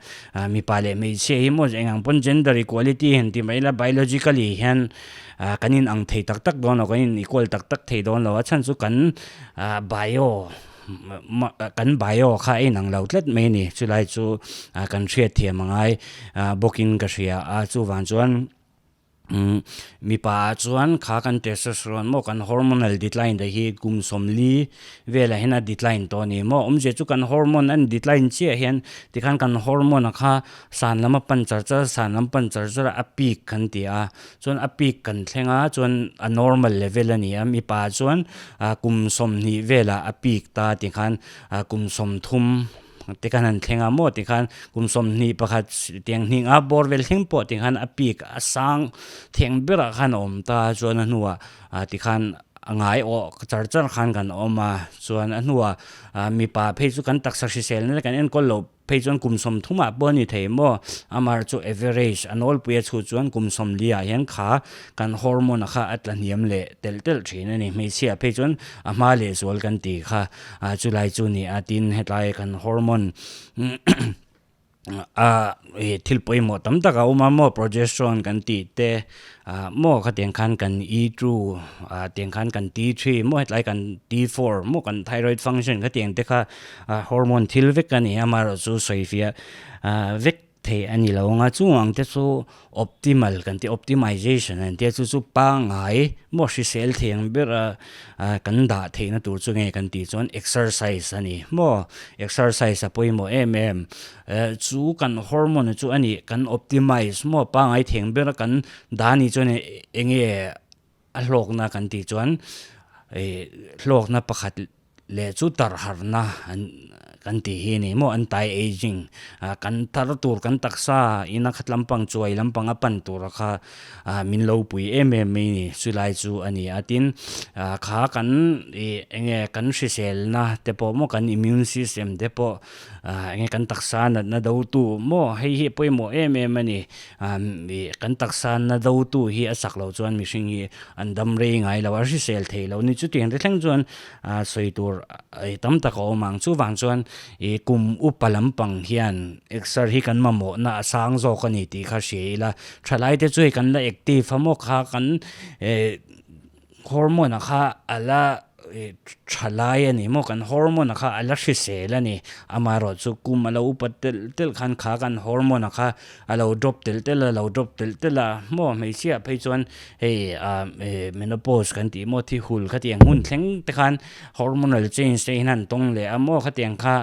mipa leh hmeichhia hi maw eng ang pawn gender equality han ti mai ila biologically hian kan in ang thei tak tak dawn lo kan in equal tak tak thei dawn lo a chhan chu kan bio kan bio kha a inang lo tlat mai a ni. Chulai chu kan hriatthiam a ngai bawkin ka hria a chuvang chuan. Mipa ah chuan kha kan testosterone maw kan hormonal decline te hi kum sawmli velah hian a decline tawh a ni maw awmzia chu kan hormone a decline chiah hian tikhan kan hormone a kha san lam a pan char char san lam pan char char a a peak kan ti a chuan a peak kan thleng a chuan a normal level a ni a mipa ah chuan kum 20 velah a peak ta tikhan kum 30. Te khan han thleng a maw tikhan kum 21 tiang hning a bawr vel thleng pawh tikhan a peak a sang theng berah khan a awm ta chuan a hnuah ah tikhan a ngai awh char char khan kan awm a chuan a hnuah ah mipa phei chu kan taksa hriselna te kan enkawl loh phei chuan kum 30 ah pawh a ni thei maw amaherawhchu chu average a nawlpui a chhut chuan kum 40 ah hian kha kan hormone a kha a tla hniam leh telh telh thin a ni hmeichhia phei chuan a hma lehzual kan tih kha. Ah chulai chu ni a tin hetlai kan hormone ah ih thil pawimawh tam tak a awm a maw progesterone kan tih te ah maw khatiang khan kan E two ah tiang khan kan T three maw hetlai kan T four maw kan thyroid function khatiang te kha ah hormone thil vek a ni a amaherawhchu sawifiah ah vek. Thei a ni lo anga chung ang te chu optimal kan tih optimization an tia chu chu pangngai maw hrisel thei ang ber a kan dah theihna tur chu nge kan tih chuan exercise a ni maw exercise a pawimawh em em chu kan hormone chu a ni kan optimize maw pangngai thei ang ber a kan dah a nih chuan eng nge a hlawkna kan tih chuan ih hlawkna pakhat leh chu tarharna an kan tih hi a ni maw anti aging ah kan tar tur kan taksa ina khat lampang chuai lampang a pan tur kha ah min lo pui em em mai a ni chulai chu a ni a tin ah kha kan ih eng nge kan hriselna te pawh maw kan immune system te pawh ah eng nge kan taksa natna do tu maw hei hi a pawimawh em em a ni. Kan taksa na dotu hi a chak loh chuan mihring hi an dam rei ngai lo a, hrisel thei lo ni. Chutiang te thleng chuan sawi tur tam tak a awm ang. Chuvang chuan kum upa lampang hian exer hi kan mamawhna a sang zawk a ni tih kha hria ila. Thalai te chu hei kan la active a maw kha kan Hormone-a kha a la tha lai a ni maw? Kan hormone-a kha a la hrisel a ni. Amaherawhchu kum a lo upat telh telh khan kha kan hormone-a kha a lo drop telh telh a, lo drop telh telh a maw? Hmeichhia phei chuan hei menopause kan tih maw? Thi hul khatiang hun thleng te khan hormonal change te hian an tawng leh a maw? Khatiang kha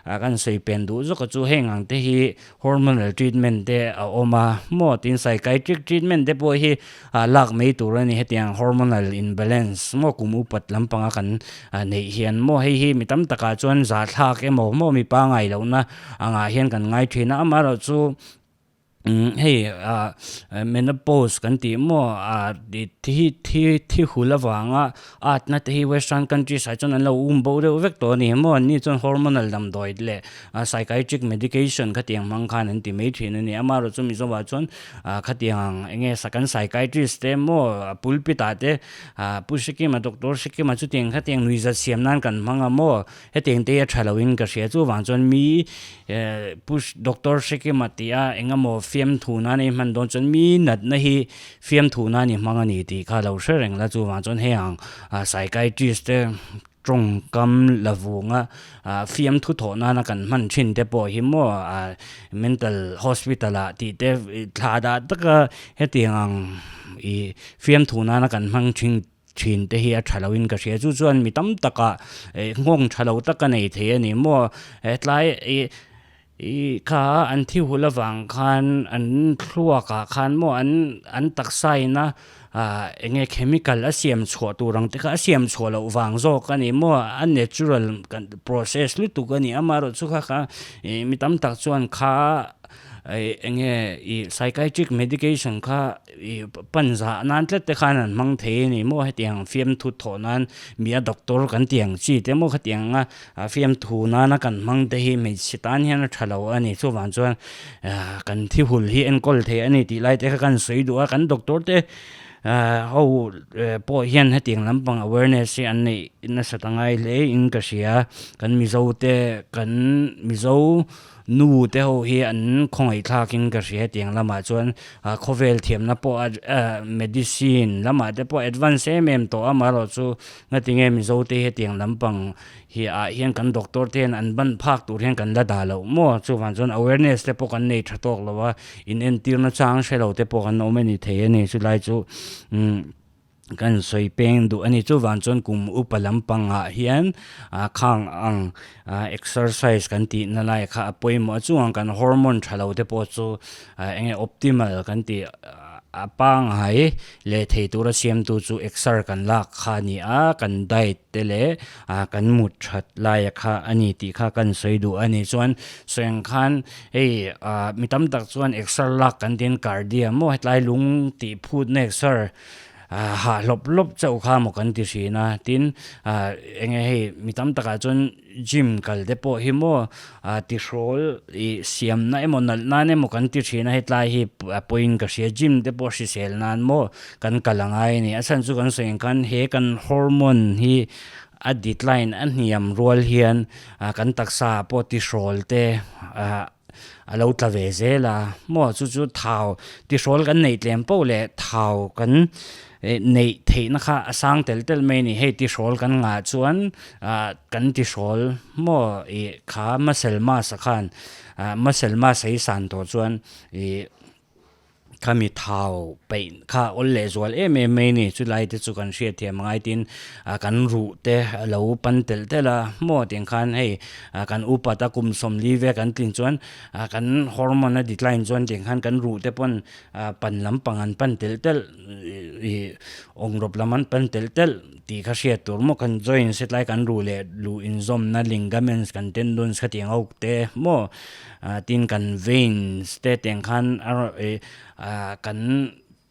kan sawi pen duh zawk a chu heng ang te hi Hormonal treatment te a awm a maw tin psychiatric treatment te pawh hi lak mai tur a ni hetiang hormonal imbalance maw kum upat lampanga kan neih hian maw hei hi mi tam takah chuan zahthlak emaw maw mi pangai lohna angah hian kan ngai thin a amaherawhchu hei menopause kan tih maw thi thi thi hul avanga atna te hi western countries ah chuan an lo um bo deuh vek tawh a ni maw anni chuan hormonal damdawi leh Psychiatric medication khatiang hmang khan an ti mai thin a ni. Amaherawhchu Mizoah chuan khatiang ang eng nge kan psychiatrist te maw pulpit ah te Pu Sikima Doctor Sikima chutiang khatiang nuihzat siam nan kan hmang a maw hetiang te hi a tha lo in ka hria. Chuvang chuan mi Pu Doctor Sikima tih a eng emaw fiamthu nan a inhman dawn chuan mi natna hi fiamthu nan i hmang a ni tih kha lo hre reng la. Chuvang chuan hei ang psychiatrist te tawngkam la vunga fiamthu thawh nana kan hman thin te pawh hi maw mental hospital ah tih te thla dah taka hetiang ang ih fiamthu nana kan hmang thin thin te hi a tha lo in ka hria chu chuan mi tam takah nghawng tha lo tak a nei thei a ni maw hetlai ih ih kha an thi hul avang khan an thluak ah khan maw an an taksa ina ah eng nge chemical a siam chhuah tur ang te kha a siam chhuah loh vang zawk a ni maw a natural kan process lutuk a ni amaherawhchu kha kha ih mi tam tak chuan kha. Eng nge i psychiatric medication kha i pan zah nan tlat te khan an hmang thei a ni maw hetiang fiamthu thawh nan mi a doctor kan tih ang chi te maw khatiang anga fiamthu nana kan hmang te hi hmeichhe tan hian a tha lo a ni chuvang chuan kan thi hul hi enkawl thei a ni tih lai te kha kan sawi duh a kan doctor te ho pawh hian hetiang lampang awareness hi an neih nasat a ngai hle in ka hria kan mizo te kan mizo. Nu te ho hi an khawngaih thlakin ka hria tiang lamah chuan khawvel thiamna pawh a medicine lamah te pawh advance em em tawh a amaherawhchu ngatinge Mizo te hi tiang lampang hi ah hian kan doctor te hian an ban phak tur hian kan la dah loh maw chuvang chuan awareness te pawh kan nei tha tawk lo a in entirna chang hre lo te pawh kan awm a ni thei a ni chulai chu umm. Kan sawi peng duh a ni. Chuvang chuan kum upa lampangah hian khang ang exercise kan tihna lai kha a pawimawh a. Chuvang kan hormone tha lo te pawh chu eng nge optimal kan tih a pangngai leh thei tura siamtu chu exer kan lak kha a ni a, kan diet te leh kan mut that laia kha a ni tih kha kan sawi duh a ni. Chuan sawi ang khan hei mi tam tak chuan exer lak kan tiin cardia maw hetlai lung tih phutna exer hah hlawp hlawp chauh kha maw kan ti thin a tin ah eng nge hei mi tam takah chuan gym kal te pawh hi maw ah tihrawl ih siamna emaw nalh nan emaw kan ti thin a hetlai hi a pawhin ka hria gym te pawh hrisel nan maw kan kal a ngai a ni a chhan chu kan sawi ang khan he kan hormone hi a decline a hniam rual hian ah kan taksa ah pawh tihrawl te ah. A lo tla ve zel a, maw chu chu thau tihrawl kan neih tlem poh leh thau kan neih theihna kha a sang tel tel mai a ni. Hei tihrawl kan ngah chuan ah kan tihrawl maw ih kha muscle mass ah khan ah muscle mass a hi san tawh chuan ih. Khami thau peih kha awl leh zual em em mai a ni. Chulai te chu kan hriat thiam angai tin kan ruh te a lo pan telh telh a maw tiang khan hei kan upat a kum sawmli vel kan tlin chuan kan hormone a decline chuan tiang khan kan ruh te pawn pan lampang an pan telh telh ih awngrawp lam an pan telh telh tih kha hriat tur maw kan joints hetlai kan ruh leh luh inzawmna ligaments kan tendons kha tiang ho te maw. Tin kan veins te tiang khan a rawn ih kan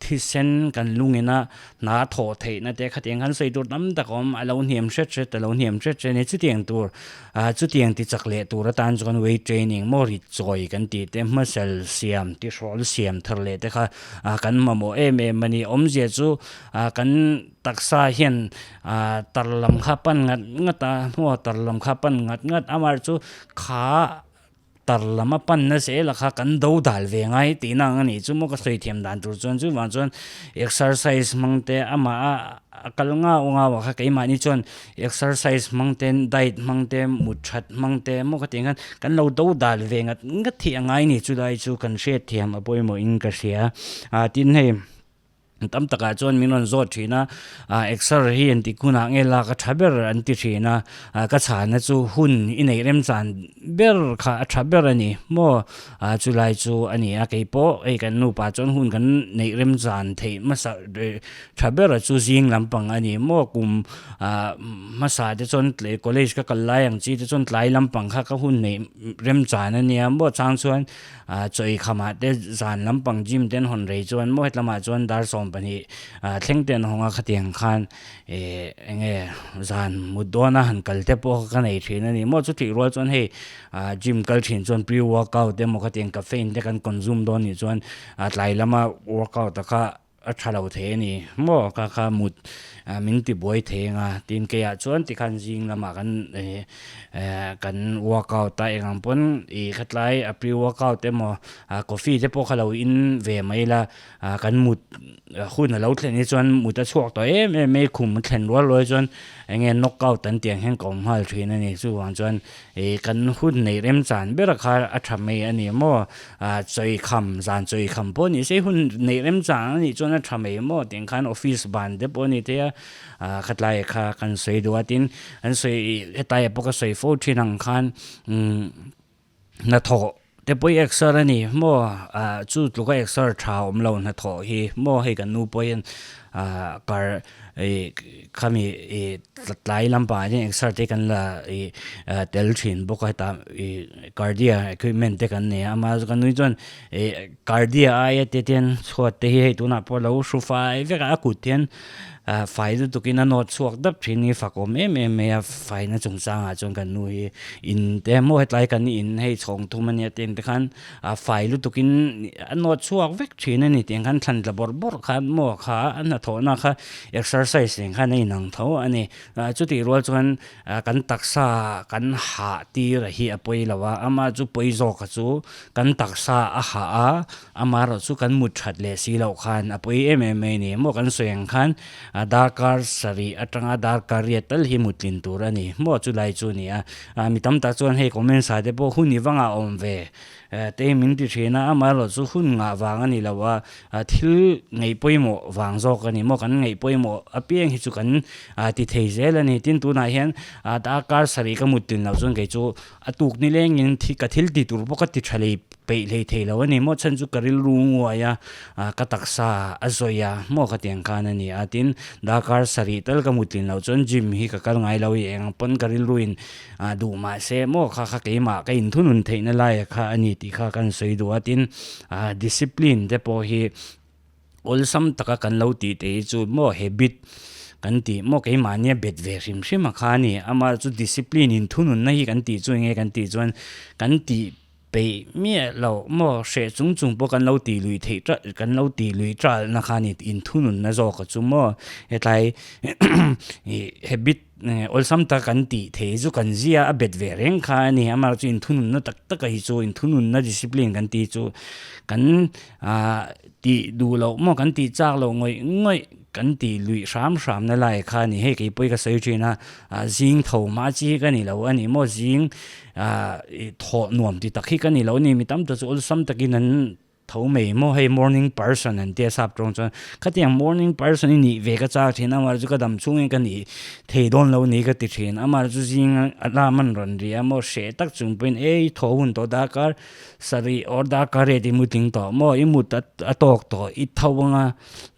thisen kan lungina hna thawh theihna te khatiang khan sawi tur tam tak a awm a lo hniam hret hret a lo hniam hret hret a ni chutiang tur chutiang ti chak leh tur atan chuan weight training maw rit chawi kan tih te hmasel siam tihrawl siam thar leh te kha kan mamawh em em a ni awmzia chu kan taksa hian tar lam kha pan ngat ngat a hmuh a tar lam kha pan ngat ngat amaherawhchu chu kha Tar lam a panna zel a kha kan do dal ve ngai tihna ang a nih chu maw ka sawi thiam dan tur chuan chuvang chuan exercise hmang te amah a a kal ngau ngau ah kha keimahni chuan exercise hmang te diet hmang te mut that hmang te maw ka tih ang khan kan lo do dal ve ngat ngat hi a ngai ni chulai chu kan hriat thiam a pawimawh in ka hria ah tin hei. Tam takah chuan min rawn zawt thin a, exer hi an tih hunah nge lak a tha ber an ti thin a, ka chhana chu hun i neih remchan ber kha a tha ber a ni maw, chulai chu a ni a, keipawh hei kan nupa chuan hun kan neih remchan theih hmasa tha ber a chu zing lampang a ni maw, kum hmasa te chuan college ka kal lai ang chi te chuan tlai lampang kha ka hun neih remchan a nia maw chang chuan. Chaw ei khamah te zan lampang gym te an hawn rei chuan maw hetlamah chuan dar 12 thleng te an hawng a khatiang khan ih eng nge zan mut dawna han kal te pawh ka nei thin a ni maw chutih rual chuan hei gym kal thin chuan pre workout emaw khatiang caffeine te kan consume dawn nih chuan tlai lama workout a kha A tha lo thei a ni maw ka kha mut min ti buai thei anga tin keiah chuan tikhan zing lamah kan ih kan workout a eng ang pawn ih khatlai a pre workout emaw coffee te pawh kha lo in ve mai ila kan mut hun a lo thlen hi chuan mut a chhuak tawh em em mai khum a thlen rual rual chuan eng nge knock out an tih ang hian ka awm nghal thin a ni chuvang chuan ih kan hun neih remchan ber kha a tha mai a ni maw. Ah chawi kham, zan chawi kham pawh ni se hun neih remchang a nih chuan a tha mai maw tiang khan office ban te pawh a ni thei a, ah khatlai kha kan sawi duh a tin an sawi hetlai ah pawh ka sawi fo thin ang khan umm hnathawh. te pawh hi exer a ni maw ah chu tluka exer tha awm lo hnathawh hi maw hei kan nu pawh hian ah kar ih khami ih tlai lampangah hian exer te kan la ih tel thin bawk a hetah ih cardia equipment te kan nei a amah chu kan nui chuan ih cardia aia te te hian chhuat te hi hei tunah pawh a lo hru fai vek a a kut hian Ah fai lutukin a nawt chhuak dap thin hi fak awm em em mai a, faina chungchangah chuan kan nu hi in te maw hetlai kan in hei chhawng thum ania te te khan ah fai lutukin a nawt chhuak vek thin a ni tiang khan thlan tla bawrh bawrh khan maw kha a hnathawhna kha exercise nen khan a inang tho a ni. Ah chutih rual chuan ah kan taksa kan hah tir a hi a pawi lo a, ama chu pawi zawk a chu kan taksa a hah a, Amaherawhchu kan mut that leh si loh khan a pawi em em mai a ni. Maw kan sawi ang khan darkar sarih atanga darkar riat tal hi mutlin tur a ni. Maw chu lai chu a ni a. Mi tam tak chuan hei comments ah te pawh hun i va ngah awm ve te hi min ti thin a. Amaherawhchu hun ngah vang a ni lo a, thil ngaih pawimawh vang zawk a ni. Maw kan ngaih pawimawh apiang hi chu kan ti thei zel a ni. Tin tunah hian darkar sarih ka mutlin loh chuan kei chu a tuk nilengin ka thil ti tur pawh ka ti tha lei peih hlei thei lo a ni maw chhan chu ka rilru nguai a ah ka taksa a zawi a maw ka tiang khan a ni a tin darkar sarih tal ka mutlin loh chuan gym hi ka kal ngai lo i eng pawn ka rilru in ah duh mah se maw kha kha keimah ka inthunun theihna lai a kha a ni tih kha kan sawi duh a tin ah discipline te pawh hi Awlsam taka kan lo tih te hi chu maw habit kan tih maw keimahnia bet ve hrim hrim a kha a ni. Amah chu discipline in thununna hi kan tih chu enge kan tih chuan kan tih peih miah loh maw hreh chung chung pawh kan lo tih lui theih ṭalh kan lo tih lui ṭalhna kha a ni inthununna zawk a chu maw hetlai ih habit awlsam taka kan tih theih chu kan zia a bet ve reng kha a ni. Amah chu inthununna tak taka hi chu inthununna discipline kan tih chu kan ah Tih duh loh maw kan tih chak loh ngawih ngawih kan tih luih hram hram na lai kha a ni. Hei kei pawh hi ka sawi thin a, ah zing tho hma chi hi ka ni lo a ni maw zing ah thawh nuam ti tak hi ka ni lo a ni. Mi tam tak chu awlsam takin an tho mai maw hei morning person an tia sap tawng chuan khatiang morning person i nih ve ka chak thin a amaherawhchu chu ka dam chhungin ka nih thei dawn lo ni ka ti thin. Amaherawhchu chu zing alarm an rawn ri a maw hreh tak chung pawhin ei thaw hun tawh darkar Sarih or darkar riat i mutling tawh maw? I mut a tawk tawh, i tho anga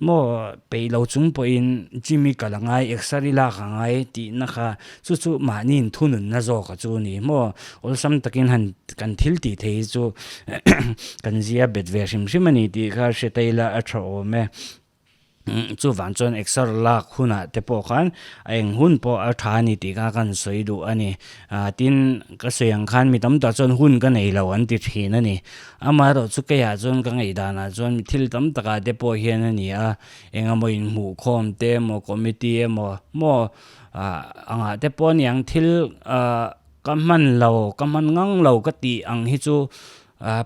maw peih lo chung pawhin gym i kal angai, exer i lak angai tihna kha chu chu mahni inthununna zawk a chu a ni maw? Awlsam takin han kan thil tih thei hi chu kan zia bet ve hrim hrim a ni tih kha hre ta ila a tha awm e. Chuvang chuan exer lak hunah te pawh khan a eng hun pawh a tha a ni tih kha kan sawi duh a ni. Tin, ka sawi ang khan mi tam tak chuan hun ka nei lo an ti thin a ni. Amaherawh chu keiah chuan ka ngaihdanah chuan mi thil tam takah te pawh hian a ni a, eng emaw inhmuh khawm te emaw committee emaw maw angah te pawh a ni ang thil ka hman lo ka hman ngang lo ka tih ang hi chu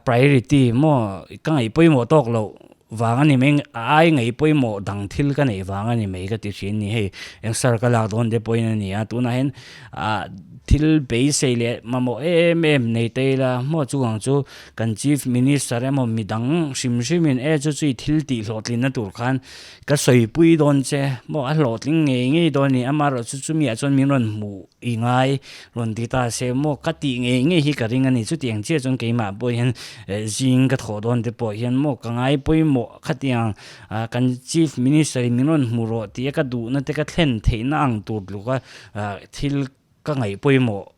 Priority maw ka ngaih pawimawh tawk loh vang a ni mai a ai ngaih pawimawh dang thil ka neih vang a ni mai ka ti thin ni hei eng sir ka lak dawn te pawhin a ni a tunah hian ah thil beisei leh mamawh em em nei ta ila maw chu ang chu kan chief minister emaw midang hrim hrim in e chu chu i thil tih hlawhtlinna tur khan ka sawipui dawn che maw a hlawhtling ngei ngei dawn a ni amaherawhchu chumi ah chuan min rawn hmuh I ngai rawn ti ta se maw ka tih ngei ngei hi ka ring a ni. Chutiang chiah chuan keimah pawh hian zing ka thawh dawn te pawh hian maw ka ngai pawimawh khatiang kan Chief Minister in min rawn hmu rawh tih a ka duhna te ka thlen theihna ang tur tluka thil ka ngaih pawimawh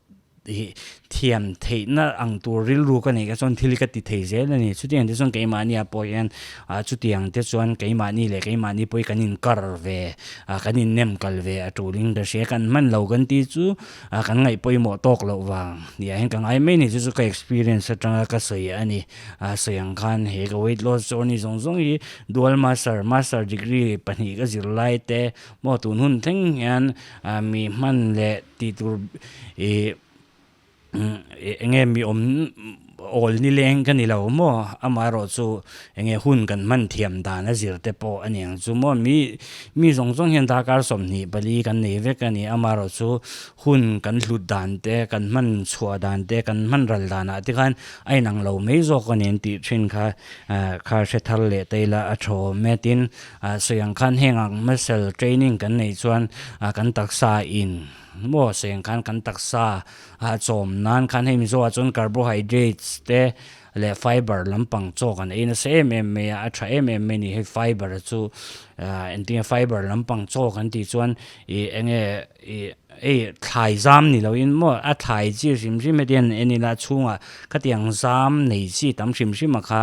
hi thiam theihna ang tur rilru ka neih kha chuan thil ka ti thei zel a ni. Chutiang te chuan keimahni ah pawh hian chutiang te chuan keimahni leh keimahni pawh hi kan inkar ve kan innem kal ve a tulin ka hria. Kan hman lo kan tih chu kan ngaih pawimawh tawk loh vang nia hian ka ngai mai a ni. Chu chu ka experience atanga ka sawi a ni. Sawi ang khan he ka weight loss journey zawng zawng hi dual master, master degree pahnih ka zir lai te maw tun hun thleng hian mi hman leh tih tur ih eng nge mi awm awl ni leng ka ni lo maw amaherawh chu eng nge hun kan hman thiam dan a zir te pawh a ni ang chu maw mi mi zawng zawng hian darkar 24 kan nei vek a ni amaherawh chu hun kan hlut dan te kan hman chhuah dan te kan hman ral danah te khan a inang lo mai zawk a ni an tih thin kha kha hre thar leh ta ila a tha awm e tin sawi ang khan heng ang muscle training kan neih chuan kan taksa in Maw seng khan kan taksa a chawm nan khan hei Mizo ah chuan carbohydrates te leh fiber lampang chaw kan ei nasa em em mai a, a tha em em mai a ni. Hei fiber chu engtinge fiber lampang chaw kan tih chuan ih enge ih hei thlai zam ni loin maw a thlai chi hrim hrim hetiang en ila chhungah khatiang zam nei chi tam hrim hrim a kha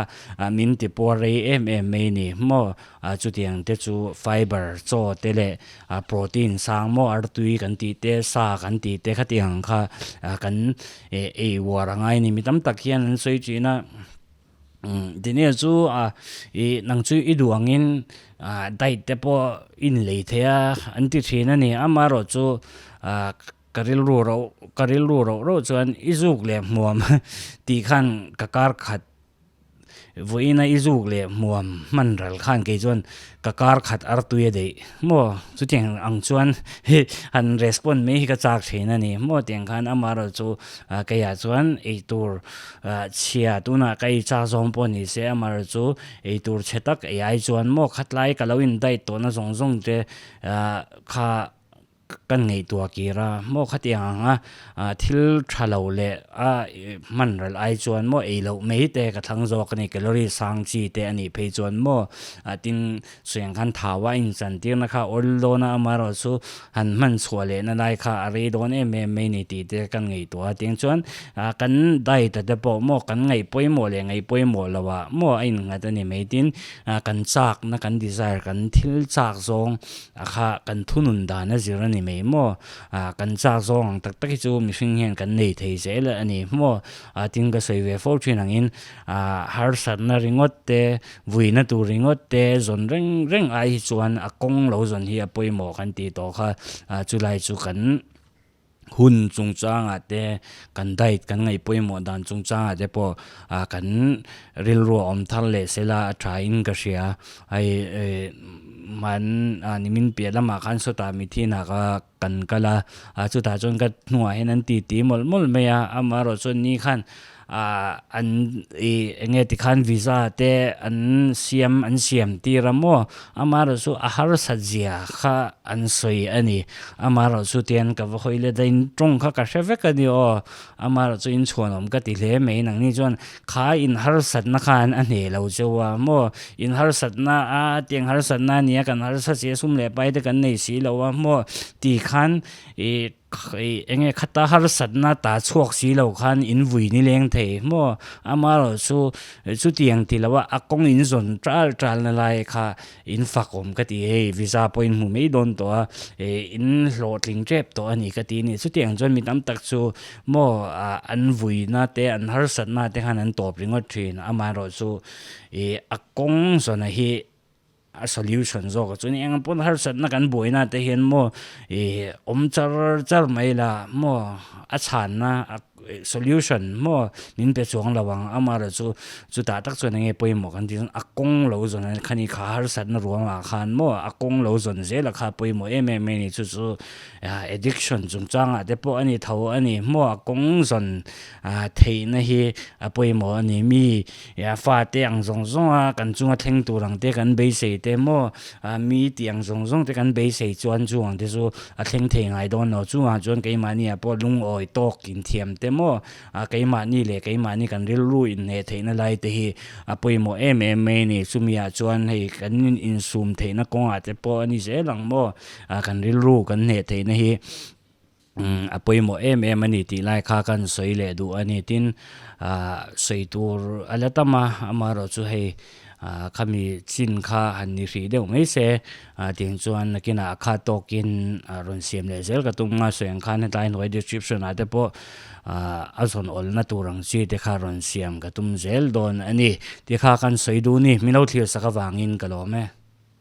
min ti puar rei em em mai a ni maw. Ah chutiang te chu fiber chaw te leh ah protein sang maw artui kan tih te sa kan tih te khatiang ang kha ah kan eh ei uar a ngai a ni. Mi tam tak hian an sawi thin a umm Daniel chu ah ih nang chu i duh angin ah diet te pawh i inlei thei a an ti thin a ni. Amaherawh chu ah ka rilru roh ka rilru roh roh chuan i zuk leh hmuam tih khan ka kar khat Vawiina i zuk leh hmuam hman ral khan kei chuan ka kar khat artui a deih maw? Chutiang ang chuan han respond mai hi ka chak thin a ni maw? Tiang khan amaherawh chu keiah chuan eitur chhia tunah ka ei chak zawng pawh ni se amaherawh chu eitur chhe tak ei ai chuan maw khatlai ka lo in diet tawhna zawng zawng te kha Kan ngaihtuah kir a, maw khatiang ang a thil tha lo leh a hman ral ai chuan maw ei loh mai te ka thlang zawk a ni, calorie sang chi te a nih phei chuan maw tin suiang khan thau a inchan tirna kha awl dawn a, amaherawh chu han hman chhuah leh na lai kha a rei dawn em em mai ni tih te kan ngaihtuah a, tiang chuan kan diet a te pawh maw kan ngaih pawimawh leh ngaih pawimawh loh ah maw a innghat a ni mai tin kan chakna kan desire kan thil chak zawng A kha kan thunun dan a zir a ni mai maw? Ah kan chak zawng ang tak tak hi chu mihring hian kan nei thei zel a ni maw? Ah tin ka sawi ve fo thin angin ah harsatna ringawt te, vuina tur ringawt te zawn reng reng ai hi chuan a kawng lo zawn hi a pawimawh kan tih tawh kha ah chulai chu kan Hun chungchangah te, kan diet kan ngaih pawimawh dan chungchangah te pawh ah kan rilru a awm thar leh sela a tha in ka hria. Hei eh man ah nimin piah lamah khan sawtah mithinah ka kan kal a, ah chutah chuan ka hnuah hian an titi mawlh mawlh mai a, amaherawh chuan ni khan ah an ih eng nge tikhan visa te an siam an siam tir a maw amaherawh chu a harsat zia kha an sawi a ni amaherawh chu tian ka va hawi let a in tawng kha ka hre vek a ni aw amaherawh chu in chhuanawm ka ti hle mai nangni chuan kha in harsatna khan a hneh lo cheu a maw in harsatna a tiang harsatna a nia kan harsat si a sum leh pai te kan nei si lo a maw ti khan ih Eng nge khata harsatna ta chhuak si lo khan in vui ni leng thei maw? Amaherawh chu chutiang ti lo a, a kawng in zawn tal tal na lai kha in fak awm ka ti hei, visa pawh in hmu mai dawn tawh a, in hlawhtling tep tawh a ni ka ti a ni. Chutiang chuan mi tam tak chu maw an vuina te an harsatna te khan an tawp ringawt thin. Amaherawh chu a kawng zawna hi A solution zawk a chuan eng pawn harsatna kan buaina te hian maw ih awm char char mai la maw a chhanna solution maw min pe chuang lo ang amaherawh chu chutah tak chuan enge pawimawh kan tih chuan a kawng lo zawn a khani kha harsatna ruangah khan maw a kawng lo zawn zel a kha pawimawh em em mai a ni chu chu addiction chungchangah te pawh a ni tho a ni maw a kawng zawn theihna hi a pawimawh a ni mi Ia fate ang zawng zawng a kan chunga thleng tur ang te kan beisei te maw mi tih ang zawng zawng te kan beisei chuan chu ang te chu a thleng thei ngai dawn lo chungah chuan keimahni ah pawh lungawi tawk inthiam te maw keimahni leh keimahni kan rilru inhneh theihna lai te hi a pawimawh em em mai a ni chumi ah chuan hei kan insum theihna kawngah te pawh a ni zel ang maw kan rilru kan hneh theihna hi. A pawimawh em em a ni tih lai kha kan sawi leh duh a ni. Tin, ah sawi tur a la tam a, amaherawh chu hei ah khami chin kha han ni hrih deuh mai se, ah tiang chuan nakinah a khat tawkin rawn siam leh zel ka tum a, sawi ang khan hetlai hnuai description ah te pawh ah a zawn awlna tur ang chi te kha rawn siam ka tum zel dawn a ni. Tikha kan sawi duh ni, min lo thlir sak avangin ka lawm e.